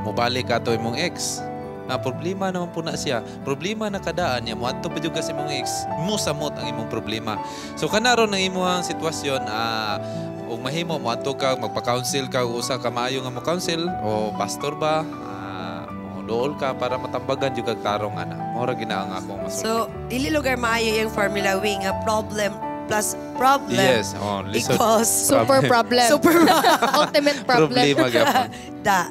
[SPEAKER 4] mobalik ato imong ex. Na problema naman po na siya. Problema na kadaan niya moadto pa jud ka sa imong ex, mosamot ang imong problema. So kanaron ang imong sitwasyon, ug mahimo moadto ka, magpa-counsel ka og usa ka maayo nga mo counsel o pastor ba, dool ka para matambagan jud kag tarong ana. Mao ra gina ang akong masulti.
[SPEAKER 3] So, dili lugar maayo yung formula wing nga problem plus problem
[SPEAKER 4] Yes, oh, lisod.
[SPEAKER 3] equals
[SPEAKER 2] Super problem.
[SPEAKER 3] Super
[SPEAKER 2] Ultimate problem.
[SPEAKER 4] Problema gyapon.
[SPEAKER 3] Da.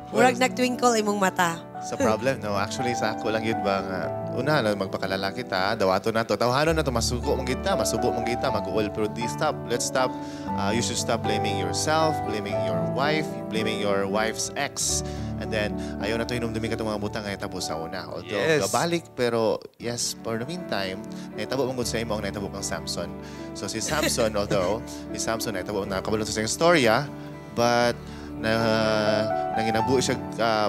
[SPEAKER 3] Murag nagtwinkle imong mata.
[SPEAKER 1] Sa problem, no? Actually, sa ako lang yun ba nga, una, na magpakalalaki ta, dawato na to, tawhanon na to, masuko mong kita, masubo mong kita, mag-uol, pero di stop. Let's stop. You should stop blaming yourself, blaming your wife, blaming your wife's ex. And then, ayaw na to hinumdumi ka itong mga butang nga natabo sa una. Although, gabalik, pero yes, for the meantime, naitabo mong sa imo ang naitabo kang Samson. So, si Samson, although, si Samson, naitabo na kabalo sa iyang storya, but na nanginabuhi siya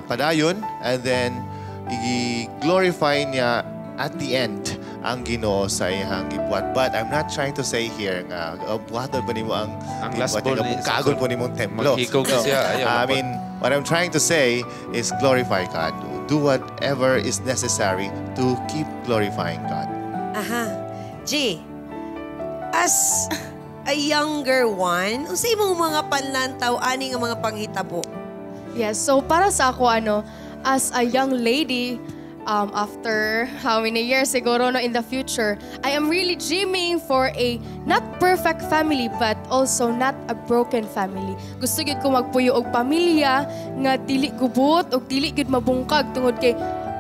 [SPEAKER 1] padayon, and then i-glorify niya at the end ang Ginoo sa iyang gibuhat. But I'm not trying to say here nga buhaton pa nimo ang
[SPEAKER 4] Ang last
[SPEAKER 1] gibuhat
[SPEAKER 4] ball
[SPEAKER 1] niya,
[SPEAKER 4] ni
[SPEAKER 1] bukagol po nimong templo.
[SPEAKER 4] Maghikog na siya, ayaw
[SPEAKER 1] I
[SPEAKER 4] na po.
[SPEAKER 1] mean, what I'm trying to say is glorify God. Do whatever is necessary to keep glorifying God.
[SPEAKER 3] Aha. G, as a younger one, unsay imong mga panlantaw ani nga mga panghitabo?
[SPEAKER 2] Yes, so para sa ako, ano, as a young lady, after how many years siguro no, in the future, I am really dreaming for a not perfect family but also not a broken family. Gusto gyud ko magpuyo og pamilya nga dili gubot og dili gyud mabungkag tungod kay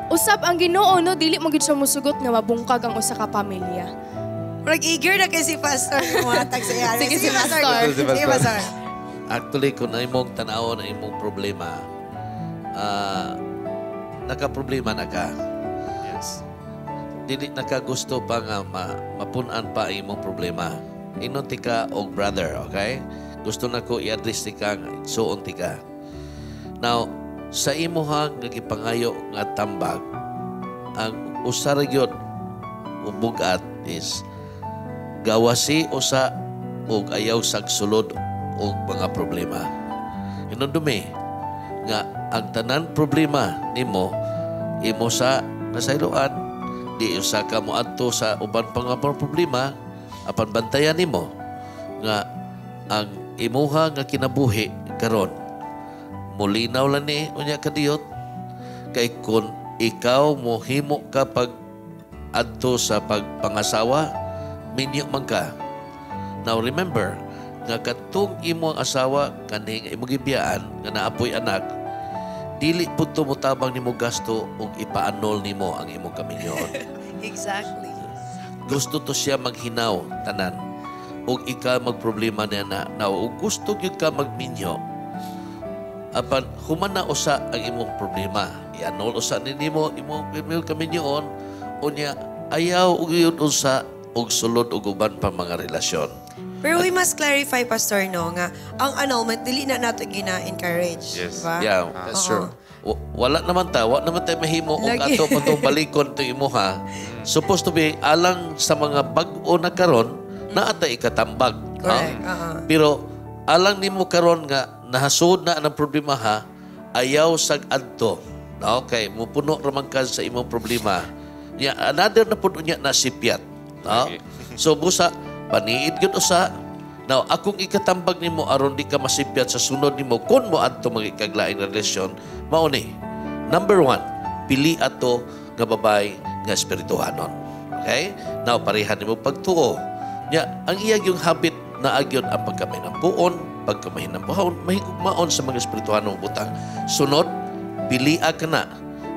[SPEAKER 2] usab ang Ginoo no, dili mo gyud siya musugot nga mabungkag ang usa ka pamilya.
[SPEAKER 3] Murag eager na kay si Pastor muhatag sa iya.
[SPEAKER 2] Sige, si Pastor.
[SPEAKER 3] Sige, Pastor.
[SPEAKER 17] Actually, kung ang imong tan-awon ang imong problema, nakaproblema na ka.
[SPEAKER 1] Yes.
[SPEAKER 17] Dili na ka gusto pa nga mapun-an pa ang imong problema. Ingnon tika og brother, okay? Gusto na ko i-address tika nga igsuon tika. Now, sa imuhang nga gipangayo nga tambag, ang usa ra gyud o bugat is gawasi usa og ayaw sagsulod og mga problema. Hinumdumi nga ang tanan problema nimo imo sa nasayloan, di usa ka moadto sa uban pang mga problema, apan bantayan nimo nga ang imuha nga kinabuhi karon mulinaw lang ni unya kadiyot, kay kun ikaw mohimo ka pag adto sa pagpangasawa, minyo man ka. Now remember nga katong imong asawa kaning imong gibiyaan nga naapoy anak, dili pud to motabang nimo gasto ug ipa-annul nimo ang imong kaminyoon. Gusto to siya maghinaw tanan ug ikaw magproblema niya na. Now, ug gusto gyud ka magminyo, apan human na usa ang imong problema, i-annul usa ni nimo imong imong kaminyoon, unya ayaw og yun usa og sulod og uban pa mga relasyon.
[SPEAKER 3] Pero we must clarify, Pastor, no, nga ang annulment, dili na nato gina-encourage.
[SPEAKER 1] Yes.
[SPEAKER 3] Diba?
[SPEAKER 17] Yeah,
[SPEAKER 1] That's
[SPEAKER 3] Oo.
[SPEAKER 1] true.
[SPEAKER 17] Wala naman ta, wa naman tayo mahimo og
[SPEAKER 3] Lagi.
[SPEAKER 17] ato pa tong balikon to imuha. Supposed to be alang sa mga bag-o na karon na atay ikatambag.
[SPEAKER 3] Correct.
[SPEAKER 17] No?
[SPEAKER 3] Oo.
[SPEAKER 17] Pero alang nimo karon nga nahasud na ang problema ha, ayaw sag adto. No, kay mupuno ra man ka sa imong problema. Nya another na pud unya na sipyat. No? So busa paniid gyud usa. Now, akong ikatambag nimo aron di ka masipyat sa sunod nimo kung mo adto magikaglaing relasyon, mao ni. Number one, pili ato nga babay nga espirituhanon. Okay? Now, parehan nimo pagtuo. Nya, ang iya yung habit na agyon ang pagkamahinampuon, pagkamahinampuon, mahigugmaon sa mga espirituhanong butang. Sunod, pili ka na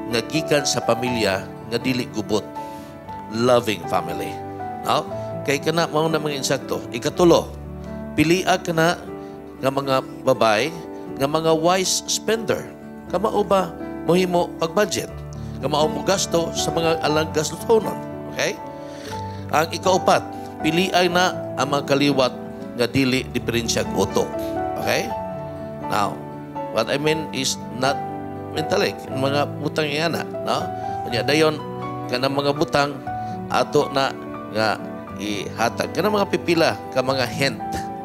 [SPEAKER 17] nga gikan sa pamilya nga dili gubot. Loving family. No? Kay kana mao na mga insakto. Ikatulo, pilia ka na nga mga babae nga mga wise spender. Kamao ba mohimo pag-budget? Kamao mo gasto sa mga alang gastotonon. Okay? Ang ikaupat, piliay na ang mga kaliwat nga dili diferensyag utok. Okay? Now, what I mean is not mentally, mga butang iyana, no? Unya dayon kanang mga butang ato na nga ihatag kanang mga pipila ka mga hint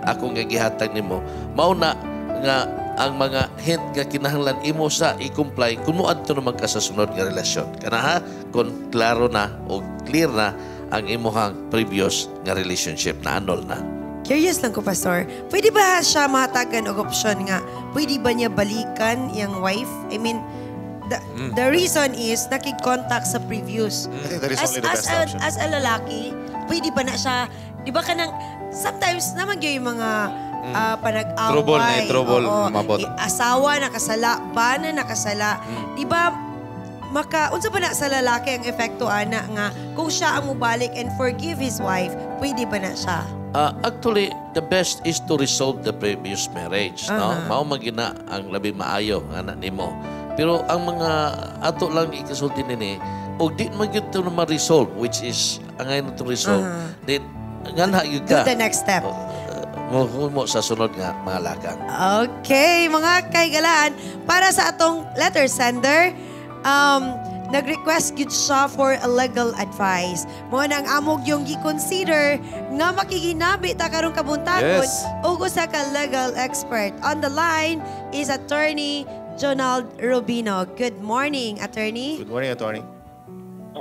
[SPEAKER 17] ako nga gihatag nimo, mao na nga ang mga hint nga kinahanglan imo sa i-comply kung moadto naman ka sa sunod nga relasyon kana ha, kung klaro na o clear na ang imuhang previous nga relationship na annul na.
[SPEAKER 3] Curious lang ko, Pastor. Pwede ba siya mahatagan og option nga, pwede ba niya balikan yung wife? I mean, the reason is nakig-contact sa previous.
[SPEAKER 1] I think that is
[SPEAKER 3] As,
[SPEAKER 1] only the
[SPEAKER 3] as,
[SPEAKER 1] best
[SPEAKER 3] a,
[SPEAKER 1] option.
[SPEAKER 3] as a lalaki, pwede ba na siya, di ba kanang, sometimes naman yung mga panag-away.
[SPEAKER 4] Trouble na eh, trouble,
[SPEAKER 3] Oo.
[SPEAKER 4] umabot.
[SPEAKER 3] Eh, asawa nakasala, bana nakasala. Di ba, maka, unsa ba na sa lalaki ang epekto ana nga kung siya ang mubalik and forgive his wife, pwede ba na siya?
[SPEAKER 17] Actually, the best is to resolve the previous marriage, no? Mao man gina ang labi maayo nga anak nimo. Pero ang mga ato lang ikasulti nini, og di man gyud to na ma-resolve, which is ang ngayon to resolve, then nganha gyud
[SPEAKER 3] Do
[SPEAKER 17] ka.
[SPEAKER 3] the next step.
[SPEAKER 17] Mo mo sa sunod nga mga lakang.
[SPEAKER 3] Okay, mga kaigalaan, para sa atong letter sender, nag-request gyud siya for a legal advice. Mao nang amog yung gi-consider nga makiginabi ta karong kabuntagon ug usa ka legal expert. On the line is Attorney Jonald Rubino. Good morning, Attorney.
[SPEAKER 1] Good morning, Attorney.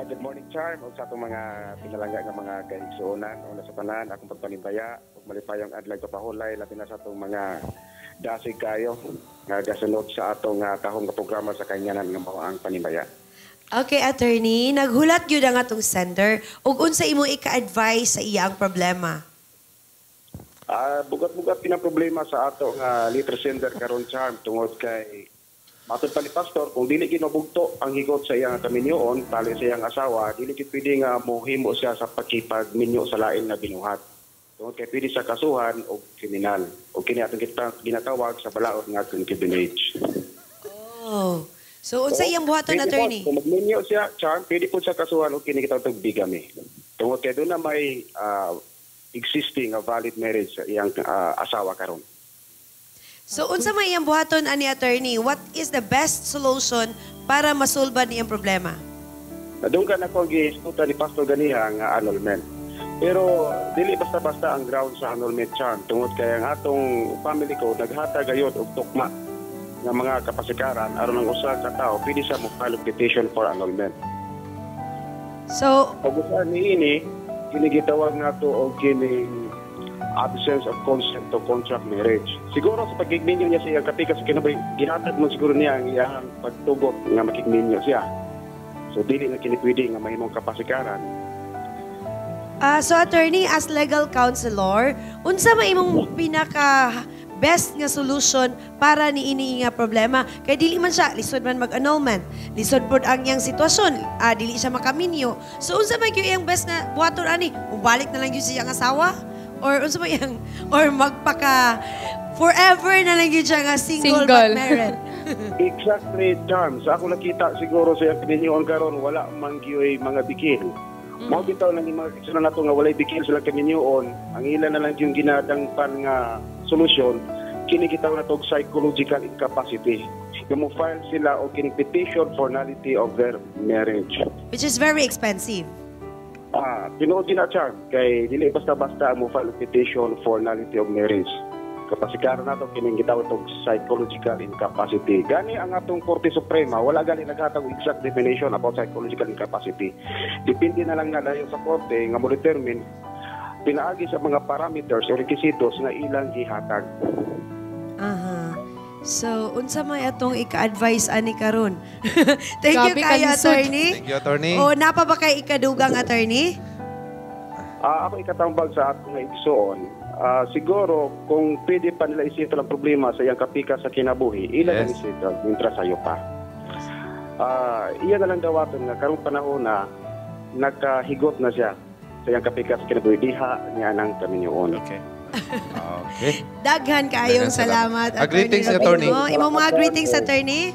[SPEAKER 16] Good morning, Charm. Ug sa atong mga pinalangga nga mga kaigsuonan, una sa tanan, akong pagpanimbaya ug malipayong adlaw kapahulay, labi na sa atong mga dasig kayo nga gasunod sa atong tahong nga programa sa kahinganan nga mao ang Panimbaya.
[SPEAKER 3] Okay, Attorney, naghulat gyud ang atong sender ug unsa imong ika-advise sa iyang problema?
[SPEAKER 16] Bugat-bugat pinang problema sa ato nga letter sender karon, Charm, tungod kay matod pa ni Pastor, kung dili ginabugto ang higot sa iyang kaminyoon tali sa iyang asawa, dili gid pwede nga mohimo siya sa pakipagminyo sa lain nga binuhat tungod kay pwede sa kasuhan og kriminal, o kini atong kita ginatawag sa balaod nga concubinage.
[SPEAKER 3] Oh. So unsa iyang buhaton,
[SPEAKER 16] Pwede po,
[SPEAKER 3] attorney?
[SPEAKER 16] kung magminyo siya, Charm, pwede po siya kasuhan og kini kitawag og bigamy. Tungod kay doon na may existing a valid marriage sa iyang asawa karon.
[SPEAKER 3] So unsa may iyang buhaton ani, attorney? What is the best solution para masulbad niyang problema?
[SPEAKER 16] Nadunggan ako ang gihisgutan ni Pastor ganiha nga annulment. Pero dili basta-basta ang ground sa annulment, Charm, tungod kay ang atong family code naghatag gayod og tukma nga mga kapasikaran aron ang usa ka tawo pwede siya mo file og petition for annulment.
[SPEAKER 3] So,
[SPEAKER 16] pag usa niini kini gitawag nato og kining absence of consent to contract marriage. Siguro sa pagigminyo niya sa iyang kapikas sa kinabuhi, gihatag mo siguro niya ang iyang pagtugot nga makigminyo siya. So dili na kini pwede nga mahimong kapasikaran.
[SPEAKER 3] So attorney, as legal counselor, unsa may imong pinaka best nga solution para niini nga problema? Kay dili man siya lisod man mag-annulment, lisod pod ang iyang sitwasyon, dili siya makaminyo. So unsa man gyud iyang best nga buhaton ani? Mubalik na lang gyud siya ang asawa or unsa man iyang or magpaka forever na lang gyud siya nga single,
[SPEAKER 2] Single.
[SPEAKER 3] but married?
[SPEAKER 16] Exactly, Charm. Sa ako nakita siguro sa iyang kaminyoon karon wala man gyud mga bikil. Mao bitaw lang yung mga kisuna nato nga walay bikil sila kaminyoon, ang ila na lang yung ginadangpan nga solusyon kini gitawag nato og psychological incapacity. Nga mo file sila og kining petition for nullity of their marriage.
[SPEAKER 3] Which is very expensive.
[SPEAKER 16] Tinuod din na, Charm, kay dili basta-basta ang mo file og petition for nullity of marriage. Kapasikaran nato kining gitawag og psychological incapacity. Gani ang atong Korte Suprema wala gani naghatag og exact definition about psychological incapacity. Depende na lang na dayon sa korte nga mo determine pinaagi sa mga parameters o requisitos nga ilang gihatag.
[SPEAKER 3] Aha. So, unsa may atong ika-advise ani karon? Thank you
[SPEAKER 2] Grabe
[SPEAKER 3] kayo,
[SPEAKER 2] ka lisod.
[SPEAKER 3] attorney.
[SPEAKER 4] Thank you, attorney.
[SPEAKER 3] O napa ba kay ikadugang, attorney?
[SPEAKER 16] Ako ikatambag sa atong nga igsoon. Siguro kung pwede pa nila isettle ang problema sa iyang kapika sa kinabuhi, ila yes, ang isettle mientras sayo pa. Iya na lang dawaton nga karong panahon na nakahigot na siya sa iyang kapika sa kinabuhi diha niya nang kaminyoon.
[SPEAKER 1] Okay.
[SPEAKER 4] Okay.
[SPEAKER 3] Daghan kayong
[SPEAKER 4] Daghan salamat.
[SPEAKER 3] salamat,
[SPEAKER 4] Greetings, attorney.
[SPEAKER 3] Rodrigo. Imong mga greetings, attorney.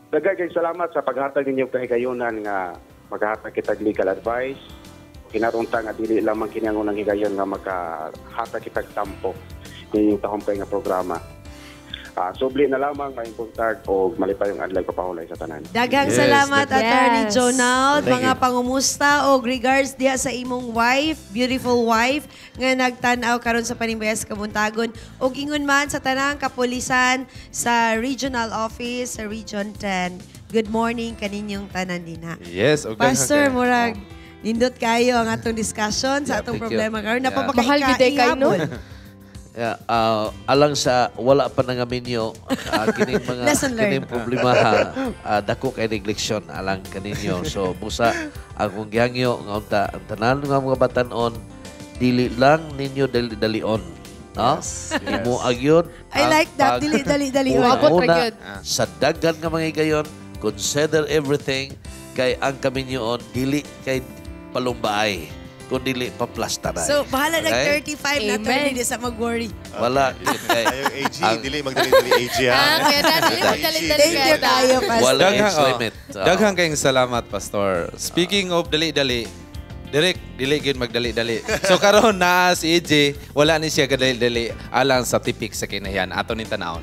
[SPEAKER 16] Daghan kayong salamat sa paghatag ninyo kahigayunan nga maghatag kitag legal advice. Kinarunta nga dili lamang kini ang unang higayon nga makahatag kitag tampo ninyong tahumpay nga programa. Subli na lamang maayong buntag o malipayong adlaw kapahulay sa tanan.
[SPEAKER 3] Daghang
[SPEAKER 4] Yes,
[SPEAKER 3] salamat,
[SPEAKER 4] daghang.
[SPEAKER 3] Attorney
[SPEAKER 2] Yes.
[SPEAKER 3] Jonald.
[SPEAKER 1] Thank
[SPEAKER 3] Mga
[SPEAKER 1] you.
[SPEAKER 3] pangumusta o regards diha sa imong wife, beautiful wife, nga nagtan-aw karon sa Panimbayas Kabuntagon. Og ingon man sa tanang kapulisan sa Regional Office sa Region 10. Good morning kaninyong tanan dinha.
[SPEAKER 4] Yes, og daghan
[SPEAKER 3] Pastor,
[SPEAKER 4] kayo.
[SPEAKER 3] murag nindot kayo ang atong discussion sa
[SPEAKER 17] Yeah,
[SPEAKER 3] atong
[SPEAKER 17] thank you.
[SPEAKER 3] problema karon.
[SPEAKER 4] Yeah.
[SPEAKER 3] Napa ba
[SPEAKER 2] Mahal
[SPEAKER 3] kay
[SPEAKER 2] gyud eh kayo, no?
[SPEAKER 3] ihabol?
[SPEAKER 17] Yeah, alang sa wala pa nangaminyo, kining mga
[SPEAKER 3] Lesson learned.
[SPEAKER 17] kining problema ha, dako kay negleksyon alang kaninyo. So busa akong gihangyo nga unta ang tanan nga mga batan-on dili lang ninyo dali-dalion, no?
[SPEAKER 1] Yes.
[SPEAKER 17] Imo agyod.
[SPEAKER 3] I
[SPEAKER 17] ang
[SPEAKER 3] like that.
[SPEAKER 17] pag-
[SPEAKER 3] Dili, dali, dali.
[SPEAKER 2] Abot ra
[SPEAKER 17] Una,
[SPEAKER 2] gyud.
[SPEAKER 17] sa daghan nga mga higayon, consider everything kay ang kaminyoon dili kay palumbaay kun dili paplastaray.
[SPEAKER 3] So, bahala nag
[SPEAKER 17] Okay?
[SPEAKER 3] 35 na
[SPEAKER 2] Amen.
[SPEAKER 3] attorney di sa mag-worry.
[SPEAKER 17] Wala yun kay
[SPEAKER 1] Ayong AG, dili magdali-dali AG ha.
[SPEAKER 2] Kaya na, dili magdali-dali
[SPEAKER 3] Thank you
[SPEAKER 2] kaya ta.
[SPEAKER 3] kayo, Pastor.
[SPEAKER 17] Wala
[SPEAKER 4] Daghang,
[SPEAKER 17] age limit.
[SPEAKER 4] Daghang kayong salamat, Pastor. Speaking of dali-dali, Direk, dili gyud magdali-dali. So karon na si EJ, wala ni siya kadali-dali alang sa tipik sa kinahian. Ato ni tanawon.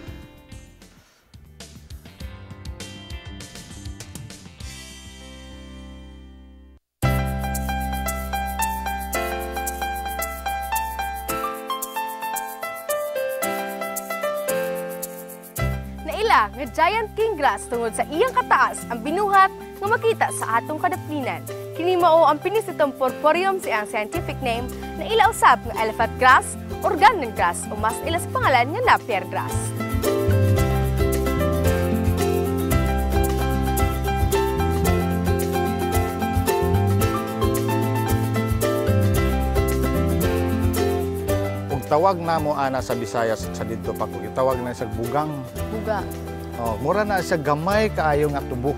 [SPEAKER 2] Naila nga giant king grass tungod sa iyang kataas ang binuhat nga makita sa atong kadaplinan. Kini mao ang Pennisetum purpureum sa iyang scientific name na ila usab nga elephant grass, organ grass o mas ila sa pangalan nga napier grass.
[SPEAKER 18] Ug tawag namo ana sa Bisayas sa didto pa ko gitawag na siya bugang.
[SPEAKER 2] Bugang.
[SPEAKER 18] Oh, mura na siya gamay kaayo nga tubo.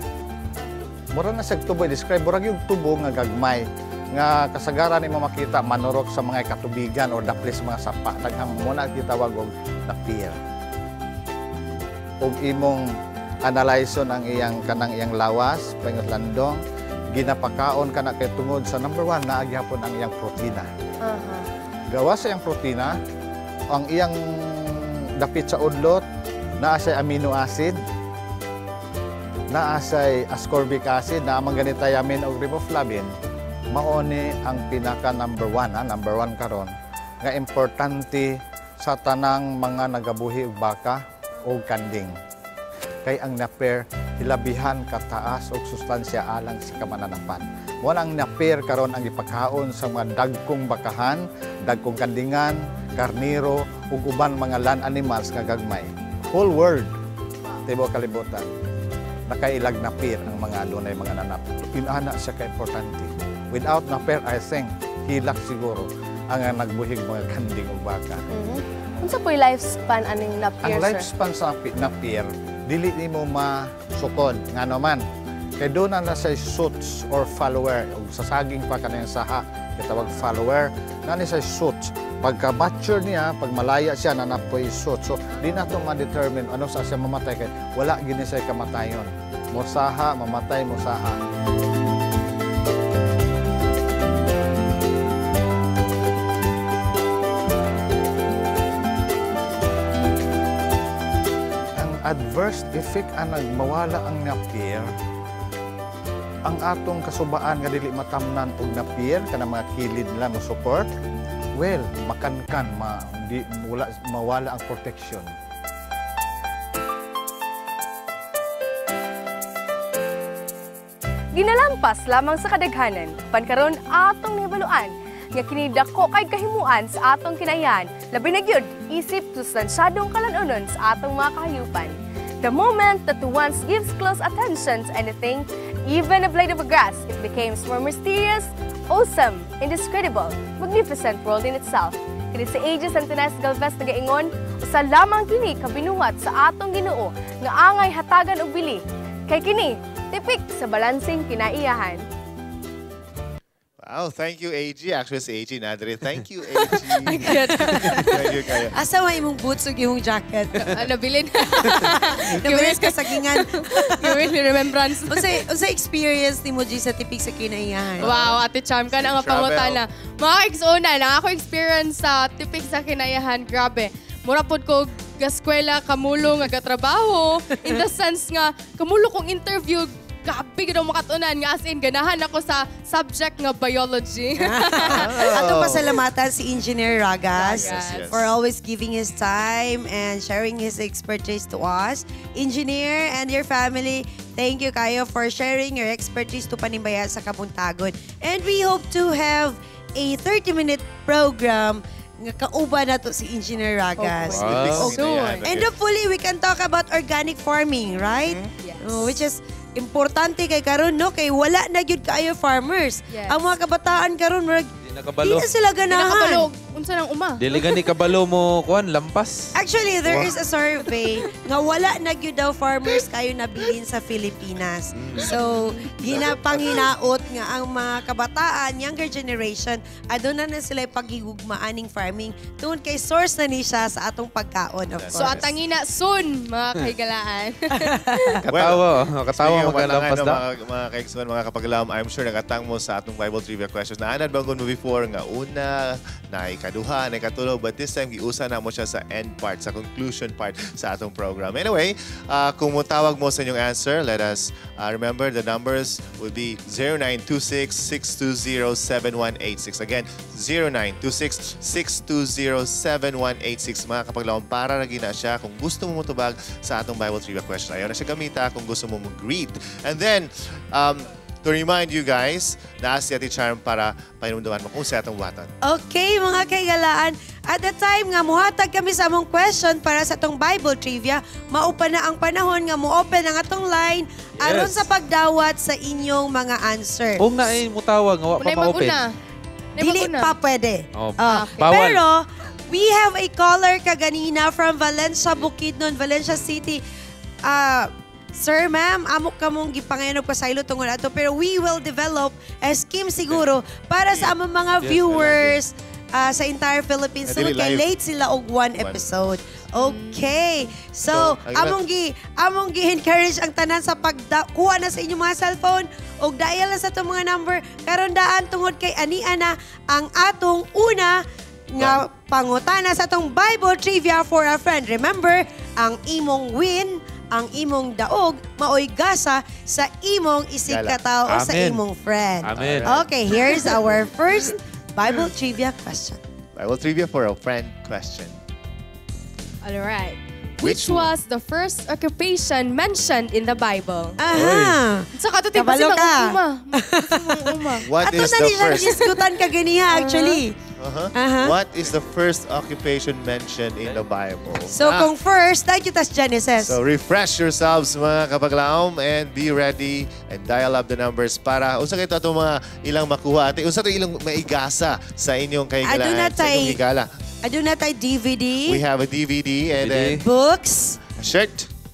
[SPEAKER 18] Mura na siya tubo, describe murag yung tubo nga gagmay nga kasagaran nimo makita manurok sa mga katubigan or dapli sa mga sapa. Daghang muna gitawag og napier. ug imong analyson ang iyang kanang iyang lawas, pangot landong, ginapakaon kana kay tungod sa number one, naa gihapon ang iyang protina. Gawas sa iyang protina, ang iyang dapit sa udlot, naa siya amino acid, naa siya ascorbic acid, naa man gani thiamine og riboflavin, mao ni ang pinaka number one, ha, number one karon nga importante sa tanang mga nagabuhi og baka o kanding. Kay ang napier hilabihan kataas og sustansya alang sa kamananapan. Mo ang napier karon ang gipakaon sa mga dagkong bakahan, dagkong kandingan, karniro ug uban mga land animals nga gagmay. Whole world, tibuok kalibutan, nakailag napier ang mga adunay mga nanap. Inana siya ka importante. Without napier, I think hilak siguro ang nagbuhig mga kanding ug baka.
[SPEAKER 2] Unsa po'y lifespan aning napier,
[SPEAKER 18] Ang
[SPEAKER 2] sir?
[SPEAKER 18] lifespan sa napier, dili nimo masukod ngano man. Kay doon na sa shoots or follower ug sa saging pa kanang saha gitawag follower, na ni sa shoots. Pagka mature niya, pag malaya siya na napoy shoots. So di na to ma-determine ano sa siya mamatay kay wala gini siya kamatayon. Mosaha, mamatay, mosaha. Ang adverse effect ang nagmawala ang napier, ang atong kasubaan nga dili matamnan og napier kanang mga kilid nila mo support, well, makankan, di, wala, mawala ang protection.
[SPEAKER 2] Ginalampas lamang sa kadaghanan, pankaron atong nahibaluan nga kini dako kay kahimuan sa atong kinaiyahan, labi na gyud isip sustansyadong kalanunon sa atong mga kahayupan. The moment that once gives close attention to anything, even a blade of grass, it becomes more mysterious, awesome, indescribable, magnificent world in itself. Kini si AJ Santinas Galvez nagaingon, usa lamang kini kabinuhat sa atong Ginoo nga angay hatagan og bili. Kay kini tipik sa balansing kinaiyahan.
[SPEAKER 1] Wow, thank you, AG. Actually, si AG Nadre. Thank you, AG. Thank you, kayo.
[SPEAKER 3] Asa may imong boots ug imong jacket?
[SPEAKER 2] Nabilin.
[SPEAKER 3] Nabilin ka sa gingan.
[SPEAKER 2] Gawin remembrance.
[SPEAKER 3] Unsa experience ni mo, G, sa tipik sa kinaiyahan?
[SPEAKER 2] Wow, Ate Charm ka na nga pangutana. Mga ex-una na ako experience sa tipik sa kinaiyahan. Grabe. Mura pod ko gaskwela, kamulo nga gatrabaho. In the sense nga, kamulo kong interview, grabe gid makatunan nga as in ganahan ako sa subject nga biology.
[SPEAKER 3] Atong pasalamatan si Engineer Ragas,
[SPEAKER 2] Ragas. Yes.
[SPEAKER 3] for always giving his time and sharing his expertise to us. Engineer and your family, thank you kayo for sharing your expertise to Panimbaya sa Kabuntagon. And we hope to have a 30-minute program nga kauban na to si Engineer Ragas.
[SPEAKER 1] Wow.
[SPEAKER 3] Soon. And hopefully, we can talk about organic farming, right?
[SPEAKER 2] Yes.
[SPEAKER 3] Oh, which is importante kay karon no kay wala na gyud kaayo farmers.
[SPEAKER 2] Yes.
[SPEAKER 3] Ang mga kabataan karon murag
[SPEAKER 4] Di nakabalo.
[SPEAKER 3] di na sila ganahan.
[SPEAKER 2] Nakabalo, unsa nang uma?
[SPEAKER 4] Dili gani kabalo mo kuan lampas.
[SPEAKER 3] Actually, there
[SPEAKER 4] Wow.
[SPEAKER 3] is a survey nga wala na gyud daw farmers kayo nabilin sa Pilipinas. So, ginapanghinaot nga ang mga kabataan, younger generation, aduna na sila paghigugmaan ning farming tungod kay source na ni siya sa atong pagkaon, of course.
[SPEAKER 2] So atangina soon mga kahigalaan.
[SPEAKER 4] Katawa, katawa
[SPEAKER 1] Speaking of
[SPEAKER 4] magalampas
[SPEAKER 1] ano,
[SPEAKER 4] da.
[SPEAKER 1] mga kaigsuonan, mga kapaglam, I'm sure nakatang mo sa atong Bible trivia questions. Naanad bangon mo before nga una, na ikaduha, na ikatulo, but this time giusa na mo siya sa end part, sa conclusion part sa atong program. Anyway, kung mutawag mo sa inyong answer, let us remember the numbers will be 0926-620-7186. Again, 0926-620-7186. Mga kapaglaom, para lagi na siya kung gusto mo mutubag sa atong Bible trivia question. Ayaw na siya gamita kung gusto mo mag-greet. And then, to remind you guys, na si Ate Charm para pahinumduman mo kung sa atong buhaton.
[SPEAKER 3] Okay, mga kaigalaan. At the time nga muhatag kami sa among question para sa atong Bible trivia, maupa na ang panahon nga mo-open ang atong line aron sa pagdawat sa inyong mga answer.
[SPEAKER 4] Kung naay mutawag nga wa pa
[SPEAKER 2] Unay
[SPEAKER 4] ma-open.
[SPEAKER 2] maguna.
[SPEAKER 3] Dili pa pwede.
[SPEAKER 4] Oh,
[SPEAKER 3] Ah,
[SPEAKER 4] bawal.
[SPEAKER 3] Pero we have a caller kaganina from Valencia, Bukidnon, Valencia City. Sir, ma'am, amok kamong gipangayon og pasaylo tungod ato pero we will develop a scheme siguro para sa among mga
[SPEAKER 1] Yes,
[SPEAKER 3] viewers sa entire Philippines.
[SPEAKER 1] Dili
[SPEAKER 3] Tungod kay
[SPEAKER 1] live.
[SPEAKER 3] late sila og one episode. Okay. So,
[SPEAKER 1] So,
[SPEAKER 3] among gi encourage ang tanan sa pagkuha na sa inyong mga cellphone ug dial na sa atong mga number karon daan tungod kay ania na ang atong una nga pangutana sa atong Bible Trivia for a Friend. Remember, ang imong win, ang imong daog, maoy gasa sa imong isig
[SPEAKER 1] Gala.
[SPEAKER 3] katao o sa
[SPEAKER 4] Amen.
[SPEAKER 3] imong friend.
[SPEAKER 4] Amen.
[SPEAKER 3] Okay, here's our first Bible trivia question.
[SPEAKER 1] Bible trivia for a friend question.
[SPEAKER 2] All right.
[SPEAKER 1] Which
[SPEAKER 2] Which was the first occupation mentioned in the Bible?
[SPEAKER 3] Aha.
[SPEAKER 2] Saka ito,
[SPEAKER 3] Kabalo
[SPEAKER 2] tiba
[SPEAKER 3] ka.
[SPEAKER 2] uma. Uma.
[SPEAKER 1] What
[SPEAKER 3] Ato
[SPEAKER 1] is
[SPEAKER 3] na
[SPEAKER 1] the
[SPEAKER 3] nila
[SPEAKER 1] first?
[SPEAKER 3] nadiskutan ka ganiha actually.
[SPEAKER 1] What is the first occupation mentioned in the Bible?
[SPEAKER 3] So kung first, thank you tas Genesis.
[SPEAKER 1] So refresh yourselves, mga kapaglaom, and be ready and dial up the numbers para unsa kay ato mga ilang makuha ate, unsa to ilang maigasa sa inyong kahigalaan,
[SPEAKER 3] Aduna
[SPEAKER 1] sa inyong higala.
[SPEAKER 3] Aduna tay DVD,
[SPEAKER 1] We have a DVD and then
[SPEAKER 3] books,
[SPEAKER 1] a shirt.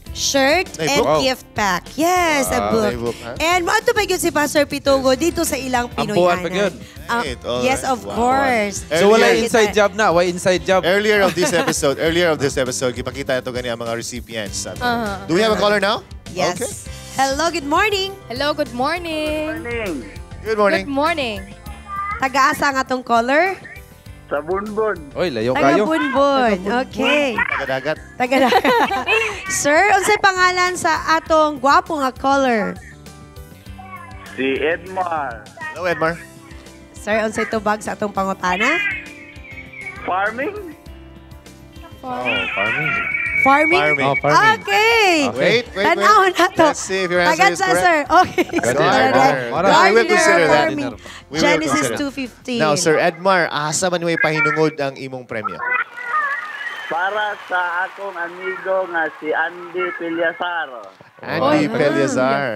[SPEAKER 3] Shirt,
[SPEAKER 1] May
[SPEAKER 3] and
[SPEAKER 1] book? Wow.
[SPEAKER 3] gift pack. Yes, a
[SPEAKER 1] Wow.
[SPEAKER 3] book.
[SPEAKER 1] May book, ha?
[SPEAKER 3] And moadto pa gyud si Pastor Pitugo dito sa ilang Pinoy
[SPEAKER 4] Ampuan pa gyud.
[SPEAKER 1] Right, all
[SPEAKER 3] Yes,
[SPEAKER 1] right.
[SPEAKER 3] of
[SPEAKER 1] Wow.
[SPEAKER 3] course.
[SPEAKER 4] So wala
[SPEAKER 1] Earlier-
[SPEAKER 4] inside job na, why inside job?
[SPEAKER 1] Earlier of this episode, gipakita ito gani ang mga recipients. Do we have a caller now?
[SPEAKER 3] Yes.
[SPEAKER 1] Okay.
[SPEAKER 3] Hello, good morning.
[SPEAKER 2] Hello, good morning.
[SPEAKER 1] Good morning.
[SPEAKER 2] Good morning.
[SPEAKER 3] Taga-asa nga tong caller?
[SPEAKER 19] Sa Bunbon.
[SPEAKER 4] Oy, layo
[SPEAKER 3] Taga
[SPEAKER 4] kayo.
[SPEAKER 3] Bunbon. Okay.
[SPEAKER 1] Taga-dagat.
[SPEAKER 3] Taga Sir, unsay pangalan sa atong gwapo nga caller?
[SPEAKER 19] Si Edmar.
[SPEAKER 1] Hello, Edmar.
[SPEAKER 3] Sir, unsay tubag sa atong pangutana?
[SPEAKER 19] Farming?
[SPEAKER 1] Oh, farming.
[SPEAKER 3] Farming?
[SPEAKER 1] Farming.
[SPEAKER 4] Oh, farming.
[SPEAKER 3] Okay.
[SPEAKER 1] Wait, wait, wait.
[SPEAKER 3] Tanaw na to.
[SPEAKER 1] Let's see if your answer
[SPEAKER 3] Tagad
[SPEAKER 1] is
[SPEAKER 3] sa,
[SPEAKER 1] correct.
[SPEAKER 3] sir. Okay.
[SPEAKER 1] Gardener.
[SPEAKER 4] Gardener.
[SPEAKER 1] We will consider that.
[SPEAKER 3] Farming.
[SPEAKER 1] We will
[SPEAKER 3] Genesis
[SPEAKER 1] consider.
[SPEAKER 3] 2:15.
[SPEAKER 1] Now, Sir Edmar, asa man way pahinungod ang imong premyo?
[SPEAKER 19] Para sa akong amigo nga si Andy Pilyasar.
[SPEAKER 1] Andy Peliazar.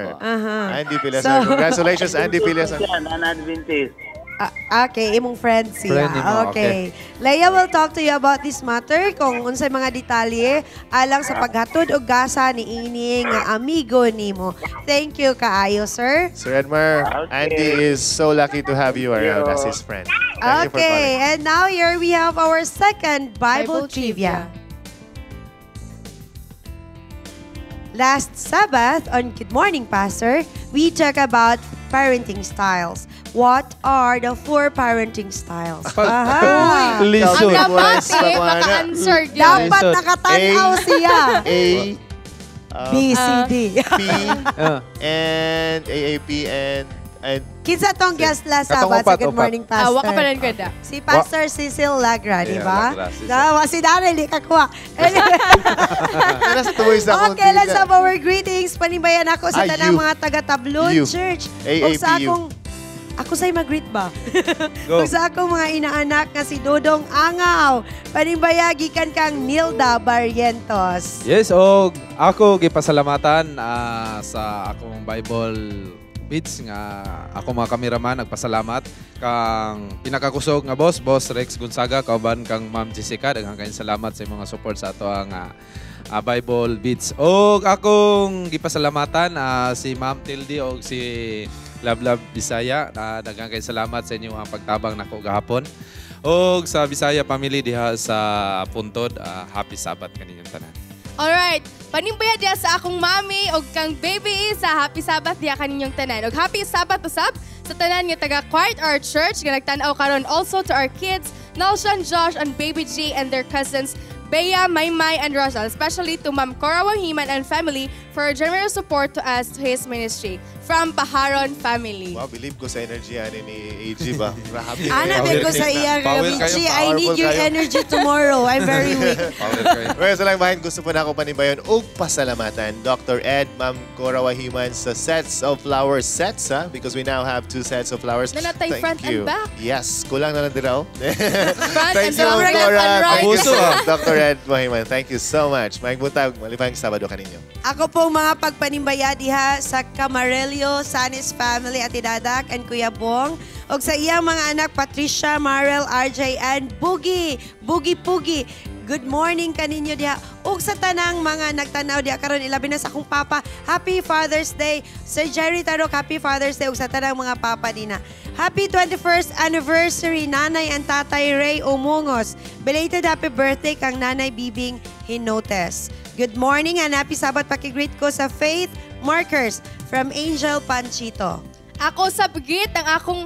[SPEAKER 1] Andy Peliazar. Congratulations, Andy Peliazar.
[SPEAKER 19] Yan, an Adventist.
[SPEAKER 3] Ah, okay, imong friend siya.
[SPEAKER 4] Friend nimo,
[SPEAKER 3] okay. Leia will talk to you about this matter kung unsay mga detalye alang sa paghatod og gasa ni ini nga amigo nimo. Thank you kaayo, sir.
[SPEAKER 1] Sir Edmar, Andy is so lucky to have you around as his friend. Thank you for calling.
[SPEAKER 3] Okay, and now here we have our second Bible trivia. Last Sabbath on Good Morning Pastor, we talk about parenting styles. What are the four parenting styles? Aha.
[SPEAKER 4] Lisod.
[SPEAKER 2] Ang dapat
[SPEAKER 1] Sa
[SPEAKER 2] eh,
[SPEAKER 1] mga-
[SPEAKER 2] maka-answer yun.
[SPEAKER 3] Dapat
[SPEAKER 4] Lisod.
[SPEAKER 3] nakatanaw siya.
[SPEAKER 1] A,
[SPEAKER 3] B, C, D.
[SPEAKER 1] P, and AAP, and
[SPEAKER 3] Kinsa tong guest last
[SPEAKER 4] Katong
[SPEAKER 3] Sabbath sa
[SPEAKER 4] upat,
[SPEAKER 3] Good
[SPEAKER 4] upat.
[SPEAKER 3] Morning Pastor?
[SPEAKER 2] Ah, waka pa lang ganda.
[SPEAKER 3] Si Pastor Cecil Lagra, di
[SPEAKER 4] Yeah,
[SPEAKER 3] ba?
[SPEAKER 4] Lagra, Cecil.
[SPEAKER 3] Dawa, si Daryl, di kakuha. Anyway.
[SPEAKER 1] Nasa tuloy sa akong
[SPEAKER 3] Okay, let's
[SPEAKER 1] tila.
[SPEAKER 3] have our greetings. Panimbayan ako sa
[SPEAKER 1] Ah,
[SPEAKER 3] tanang
[SPEAKER 1] you.
[SPEAKER 3] mga taga-Tablon
[SPEAKER 1] You.
[SPEAKER 3] Church.
[SPEAKER 1] AAPU.
[SPEAKER 3] Ug sa akong, ako sa'y mag-greet ba?
[SPEAKER 4] Go.
[SPEAKER 3] Ug sa akong mga inaanak nga si Dodong Angaw. Panimbaya, gikan kang Nilda Barrientos.
[SPEAKER 4] Yes, og ako gipasalamatan sa akong Bible Beats nga ako mga kameraman nagpasalamat kang pinakakusog nga boss, Boss Rex Gonzaga, kauban kang Ma'am Jessica, daghang kayong salamat sa imong support sa ato ang Bible Beats. Og akong gipasalamatan si Ma'am Tildy og si Love Love Bisaya, daghang kayong salamat sa inyong pagtabang nako gahapon. Og sa Bisaya family diha sa Puntod, happy Sabbath kaninyong tanan.
[SPEAKER 2] Alright, panimbaya diya sa akong mami og kang baby Isa. Happy Sabbath diya kaninyong tanan. Og happy Sabbath usab sa tanan nga taga Quiet Our Church nga nagtan-aw karon, also to our kids, Nelson, Josh, and Baby G and their cousins Bea, Maymay, and Rosal, especially to Ma'am Cora Wanghiman and family for her generous support to us to his ministry. From Paharon family.
[SPEAKER 1] Wow, believe ko sa energy ani ni AG ba? Grabe.
[SPEAKER 3] Ana, beg ko sa iya,
[SPEAKER 4] Power
[SPEAKER 3] Grabe,
[SPEAKER 4] kayo,
[SPEAKER 3] G, I need
[SPEAKER 1] powerful
[SPEAKER 3] your
[SPEAKER 1] kayo.
[SPEAKER 3] energy tomorrow. I'm very weak.
[SPEAKER 4] Power kayo.
[SPEAKER 1] Well, sa lang bahin, gusto po na ako panibayon og pasalamatan Dr. Ed, Ma'am Cora Wahiman sa sets of flowers sets, ha? Because we now have two sets of flowers.
[SPEAKER 2] Nanatay
[SPEAKER 1] Thank
[SPEAKER 2] front and
[SPEAKER 1] you.
[SPEAKER 2] back.
[SPEAKER 1] Yes, kulang na lang din raw.
[SPEAKER 2] Front
[SPEAKER 1] Thank
[SPEAKER 2] and
[SPEAKER 1] you,
[SPEAKER 2] back,
[SPEAKER 1] Ma'am
[SPEAKER 2] left
[SPEAKER 1] Cora.
[SPEAKER 2] and right.
[SPEAKER 1] Thank you,
[SPEAKER 4] Abuso, ah.
[SPEAKER 1] Dr. Ed Wahiman. Thank you so much. Maayong buntag, malipayong Sabado kaninyo.
[SPEAKER 3] Ako po mga pagpanimbaya diha sa Camarelio, Sanis family, Ate Dadak and Kuya Bong. Og sa iyang mga anak, Patricia, Marel, RJ, and Boogie. Boogie Pugi. Good morning kaninyo diha. Ug sa tanang mga nagtanaw diha karon, ilabi na sa akong papa. Happy Father's Day. Sir Jerry Tarok, happy Father's Day ug sa tanang mga papa dina. Happy 21st anniversary, Nanay and Tatay Ray Umungos. Belated happy birthday kang Nanay Bibing Hinotes. Good morning and happy Sabbath. Paki-greet ko sa Faith Markers from Angel Panchito.
[SPEAKER 2] Ako sa bigit ang akong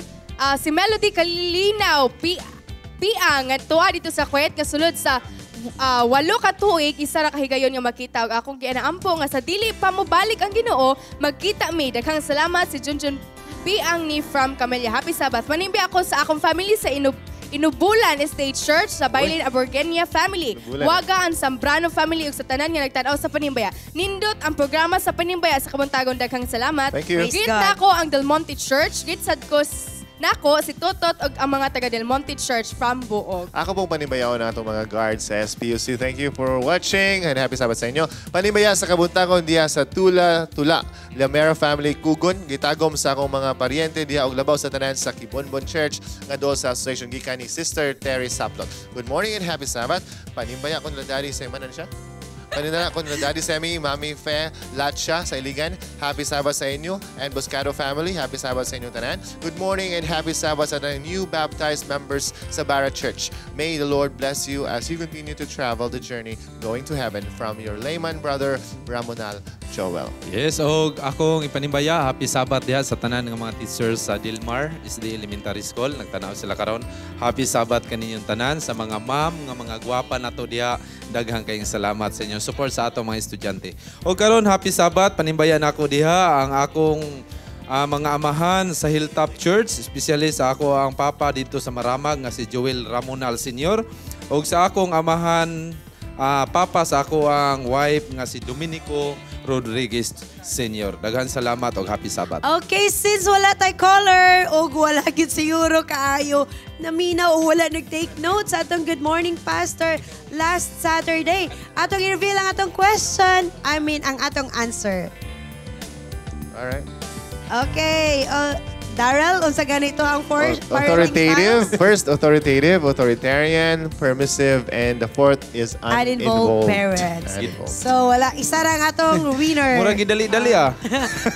[SPEAKER 2] si Melody Kalinaw Piang nga tuwa dito sa Kuwait nga sulod sa 8 ka tuig isa ra kahigayon nga makita og akong gianaampo nga sa dili pa mobalik ang Ginoo magkita mi. Daghang salamat, si Junjun Piang ni from Camelia. Happy Sabbath. Manimbaya ako sa akong family sa Inubulan Estate Church, sa Bailin Aborgenia family,
[SPEAKER 1] Inubulan.
[SPEAKER 2] Waga ang Zambrano family ug sa tanan nga nagtan-aw sa Panimbaya. Nindot ang programa sa Panimbaya sa kabuntagon. Daghang salamat.
[SPEAKER 1] Thank you.
[SPEAKER 3] Praise
[SPEAKER 2] Greet
[SPEAKER 3] God.
[SPEAKER 2] nako ang Del Monte Church. Greet sad ko nako si Tutot ug ang mga taga Del Monte Church from Buog.
[SPEAKER 1] Ako pong panimbayaon na atong mga guards sa SPUC. Thank you for watching and happy Sabbath sa inyo. Panimbaya sa kabuntagon diha sa Tula, Tula, Lamera family Kugon. Gitagom sa akong mga paryente diha og labaw sa tanan sa Kibonbon Church nga dool sa association gikan ni Sister Terry Saplot. Good morning and happy Sabbath. Panimbaya ko nila daddy sa imanan siya. Paninala ko nila Daddy Semi, Mami Fe, Latsha sa Iligan. Happy Sabbath sa inyo. And Boscado family, happy Sabbath sa inyo tanan. Good morning and happy Sabbath sa tanan new baptized members sa Barra Church. May the Lord bless you as you continue to travel the journey going to heaven from your layman brother, Ramonal Joel.
[SPEAKER 4] Yes, og akong ipanimbaya, happy Sabbath diha sa tanan nga mga teachers sa Dilmar SD Elementary School. Nagtanaw sila karon. Happy Sabbath kaninyong tanan sa mga ma'am nga mga gwapa nato diha. Daghang kayong salamat sa inyong support sa atong mga estudyante. Og karon, happy Sabbath, panimbaya nako diha ang akong mga amahan sa Hilltop Church, especially sa ako ang papa dito sa Maramag nga si Joel Ramonal Sr. Og sa akong amahan, papa sa ako ang wife nga si Dominico Rodriguez Sr. Daghan salamat og happy Sabbath.
[SPEAKER 3] Okay, since wala tay caller o wala gid siguro kaayo naminaw o wala nag-take notes sa atong Good Morning Pastor last Saturday, atong i-reveal ang atong question, I mean ang atong answer.
[SPEAKER 1] All right.
[SPEAKER 3] Okay, Daryl, unsa ganito ang four parenting
[SPEAKER 1] Authoritative.
[SPEAKER 3] styles?
[SPEAKER 1] First, authoritative, authoritarian, permissive, and the fourth is
[SPEAKER 3] Uninvolved
[SPEAKER 1] uninvolved.
[SPEAKER 3] parents.
[SPEAKER 1] Uninvolved.
[SPEAKER 3] So wala, isa ra ang atong winner.
[SPEAKER 4] Murag gidali-dali ah.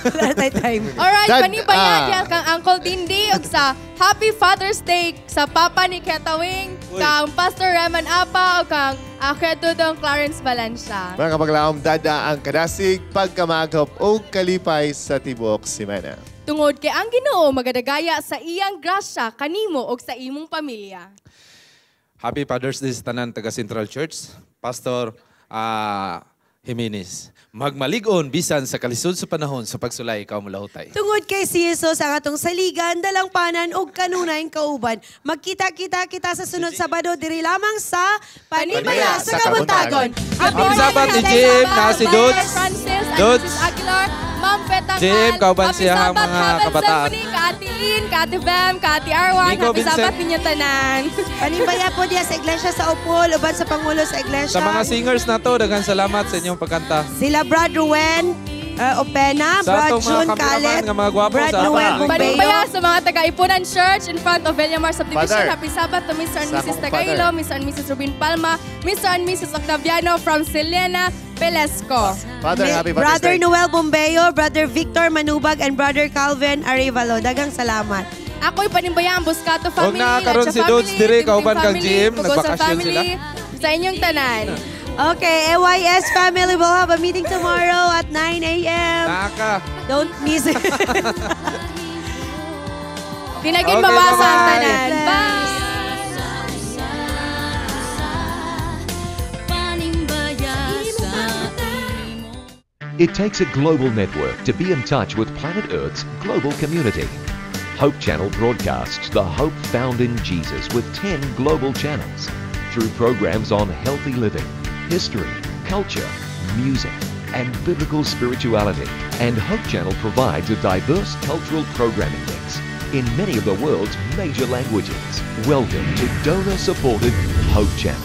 [SPEAKER 3] Wala tay time.
[SPEAKER 2] Alright,
[SPEAKER 1] Dad,
[SPEAKER 2] panibaya diha kang Uncle Dindi ug sa Happy Father's Day sa papa ni Ketawing, kang Pastor Raman Apa ug kang Kuya Dudong Clarence Valencia.
[SPEAKER 1] Mga kapaglaom, dada ang kadasig, pagkamagop o kalipay sa tibuok semana.
[SPEAKER 2] Tungod kay ang Ginoo magadagaya sa iyang grasya kanimo ug sa imong pamilya.
[SPEAKER 4] Happy Father's Day sa tanan taga Central Church. Pastor Jimenez. Magmalig-on bisan sa kalisod sa panahon sa pagsulay ikaw mulahutay.
[SPEAKER 3] Tungod kay si Jesus ang atong saligan, dalangpanan ug kanunayng kauban. Magkita-kita kita sa sunod Sabado diri lamang sa Panimbaya sa Kabuntagon.
[SPEAKER 4] Happy Sabbath ni Jim, na si Dudes.
[SPEAKER 2] Francis and
[SPEAKER 4] Dudes.
[SPEAKER 2] Mrs. Aguilar, Ma'am Petangal.
[SPEAKER 4] Jim, kauban
[SPEAKER 2] Happy
[SPEAKER 4] siya ang
[SPEAKER 2] Sabbath,
[SPEAKER 4] mga
[SPEAKER 2] Haven
[SPEAKER 4] kabataan.
[SPEAKER 2] Symphony, Ka Ate Lynn, Ka Ate Bem, Ka Ate Arwan.
[SPEAKER 4] Nico
[SPEAKER 2] Happy
[SPEAKER 4] Vincent.
[SPEAKER 2] Sabbath ninyong tanan.
[SPEAKER 3] Panimbaya po diya sa iglesia sa Upol, uban sa Pangulo sa iglesia.
[SPEAKER 4] Sa mga singers na to, daghan salamat sa inyong pagkanta.
[SPEAKER 3] Sila Brad Ruwen Opena,
[SPEAKER 4] Sa
[SPEAKER 3] Brad
[SPEAKER 4] atong mga
[SPEAKER 3] June
[SPEAKER 4] cameraman
[SPEAKER 3] Calet,
[SPEAKER 4] nga mga gwapo
[SPEAKER 3] Brad
[SPEAKER 4] sa
[SPEAKER 3] Noel
[SPEAKER 4] atong-
[SPEAKER 3] Bumbeo.
[SPEAKER 2] Panimbaya sa mga taga-Ipunan Church in front of Villamar Subdivision.
[SPEAKER 1] Father.
[SPEAKER 2] Happy Sabbath to Mr. and
[SPEAKER 1] Sa
[SPEAKER 2] Mrs.
[SPEAKER 1] akong
[SPEAKER 2] Tagailo,
[SPEAKER 1] father.
[SPEAKER 2] Mr. and Mrs. Rubin Palma, Mr. and Mrs. Octaviano from Selena Pelesco.
[SPEAKER 1] Father, happy Father's
[SPEAKER 3] Brother
[SPEAKER 1] Day.
[SPEAKER 3] Noel Bombeo, Brother Victor Manubag, and Brother Calvin Arevalo. Daghang salamat.
[SPEAKER 2] Ako'y panimbaya ang Buscato family,
[SPEAKER 4] Huwag na karon
[SPEAKER 2] Lacha
[SPEAKER 4] si Dudes
[SPEAKER 2] family,
[SPEAKER 4] dire,
[SPEAKER 2] Timtim
[SPEAKER 4] kauban kang
[SPEAKER 2] family,
[SPEAKER 4] GM,
[SPEAKER 2] Pugosa
[SPEAKER 4] nagbakasyon
[SPEAKER 2] family, sa inyong tanan.
[SPEAKER 3] Okay, AYS family will have a meeting tomorrow at 9 a.m.
[SPEAKER 4] Naka.
[SPEAKER 3] Don't miss it.
[SPEAKER 2] Tinagin
[SPEAKER 4] Okay,
[SPEAKER 2] mabasa ang
[SPEAKER 4] bye-bye.
[SPEAKER 2] tanan. Bye!
[SPEAKER 5] Panimbaya sa
[SPEAKER 20] It takes a global network to be in touch with planet Earth's global community. Hope Channel broadcasts the hope found in Jesus with 10 global channels through programs on healthy living, history, culture, music, and biblical spirituality. And Hope Channel provides a diverse cultural programming mix in many of the world's major languages. Welcome to donor supported Hope Channel.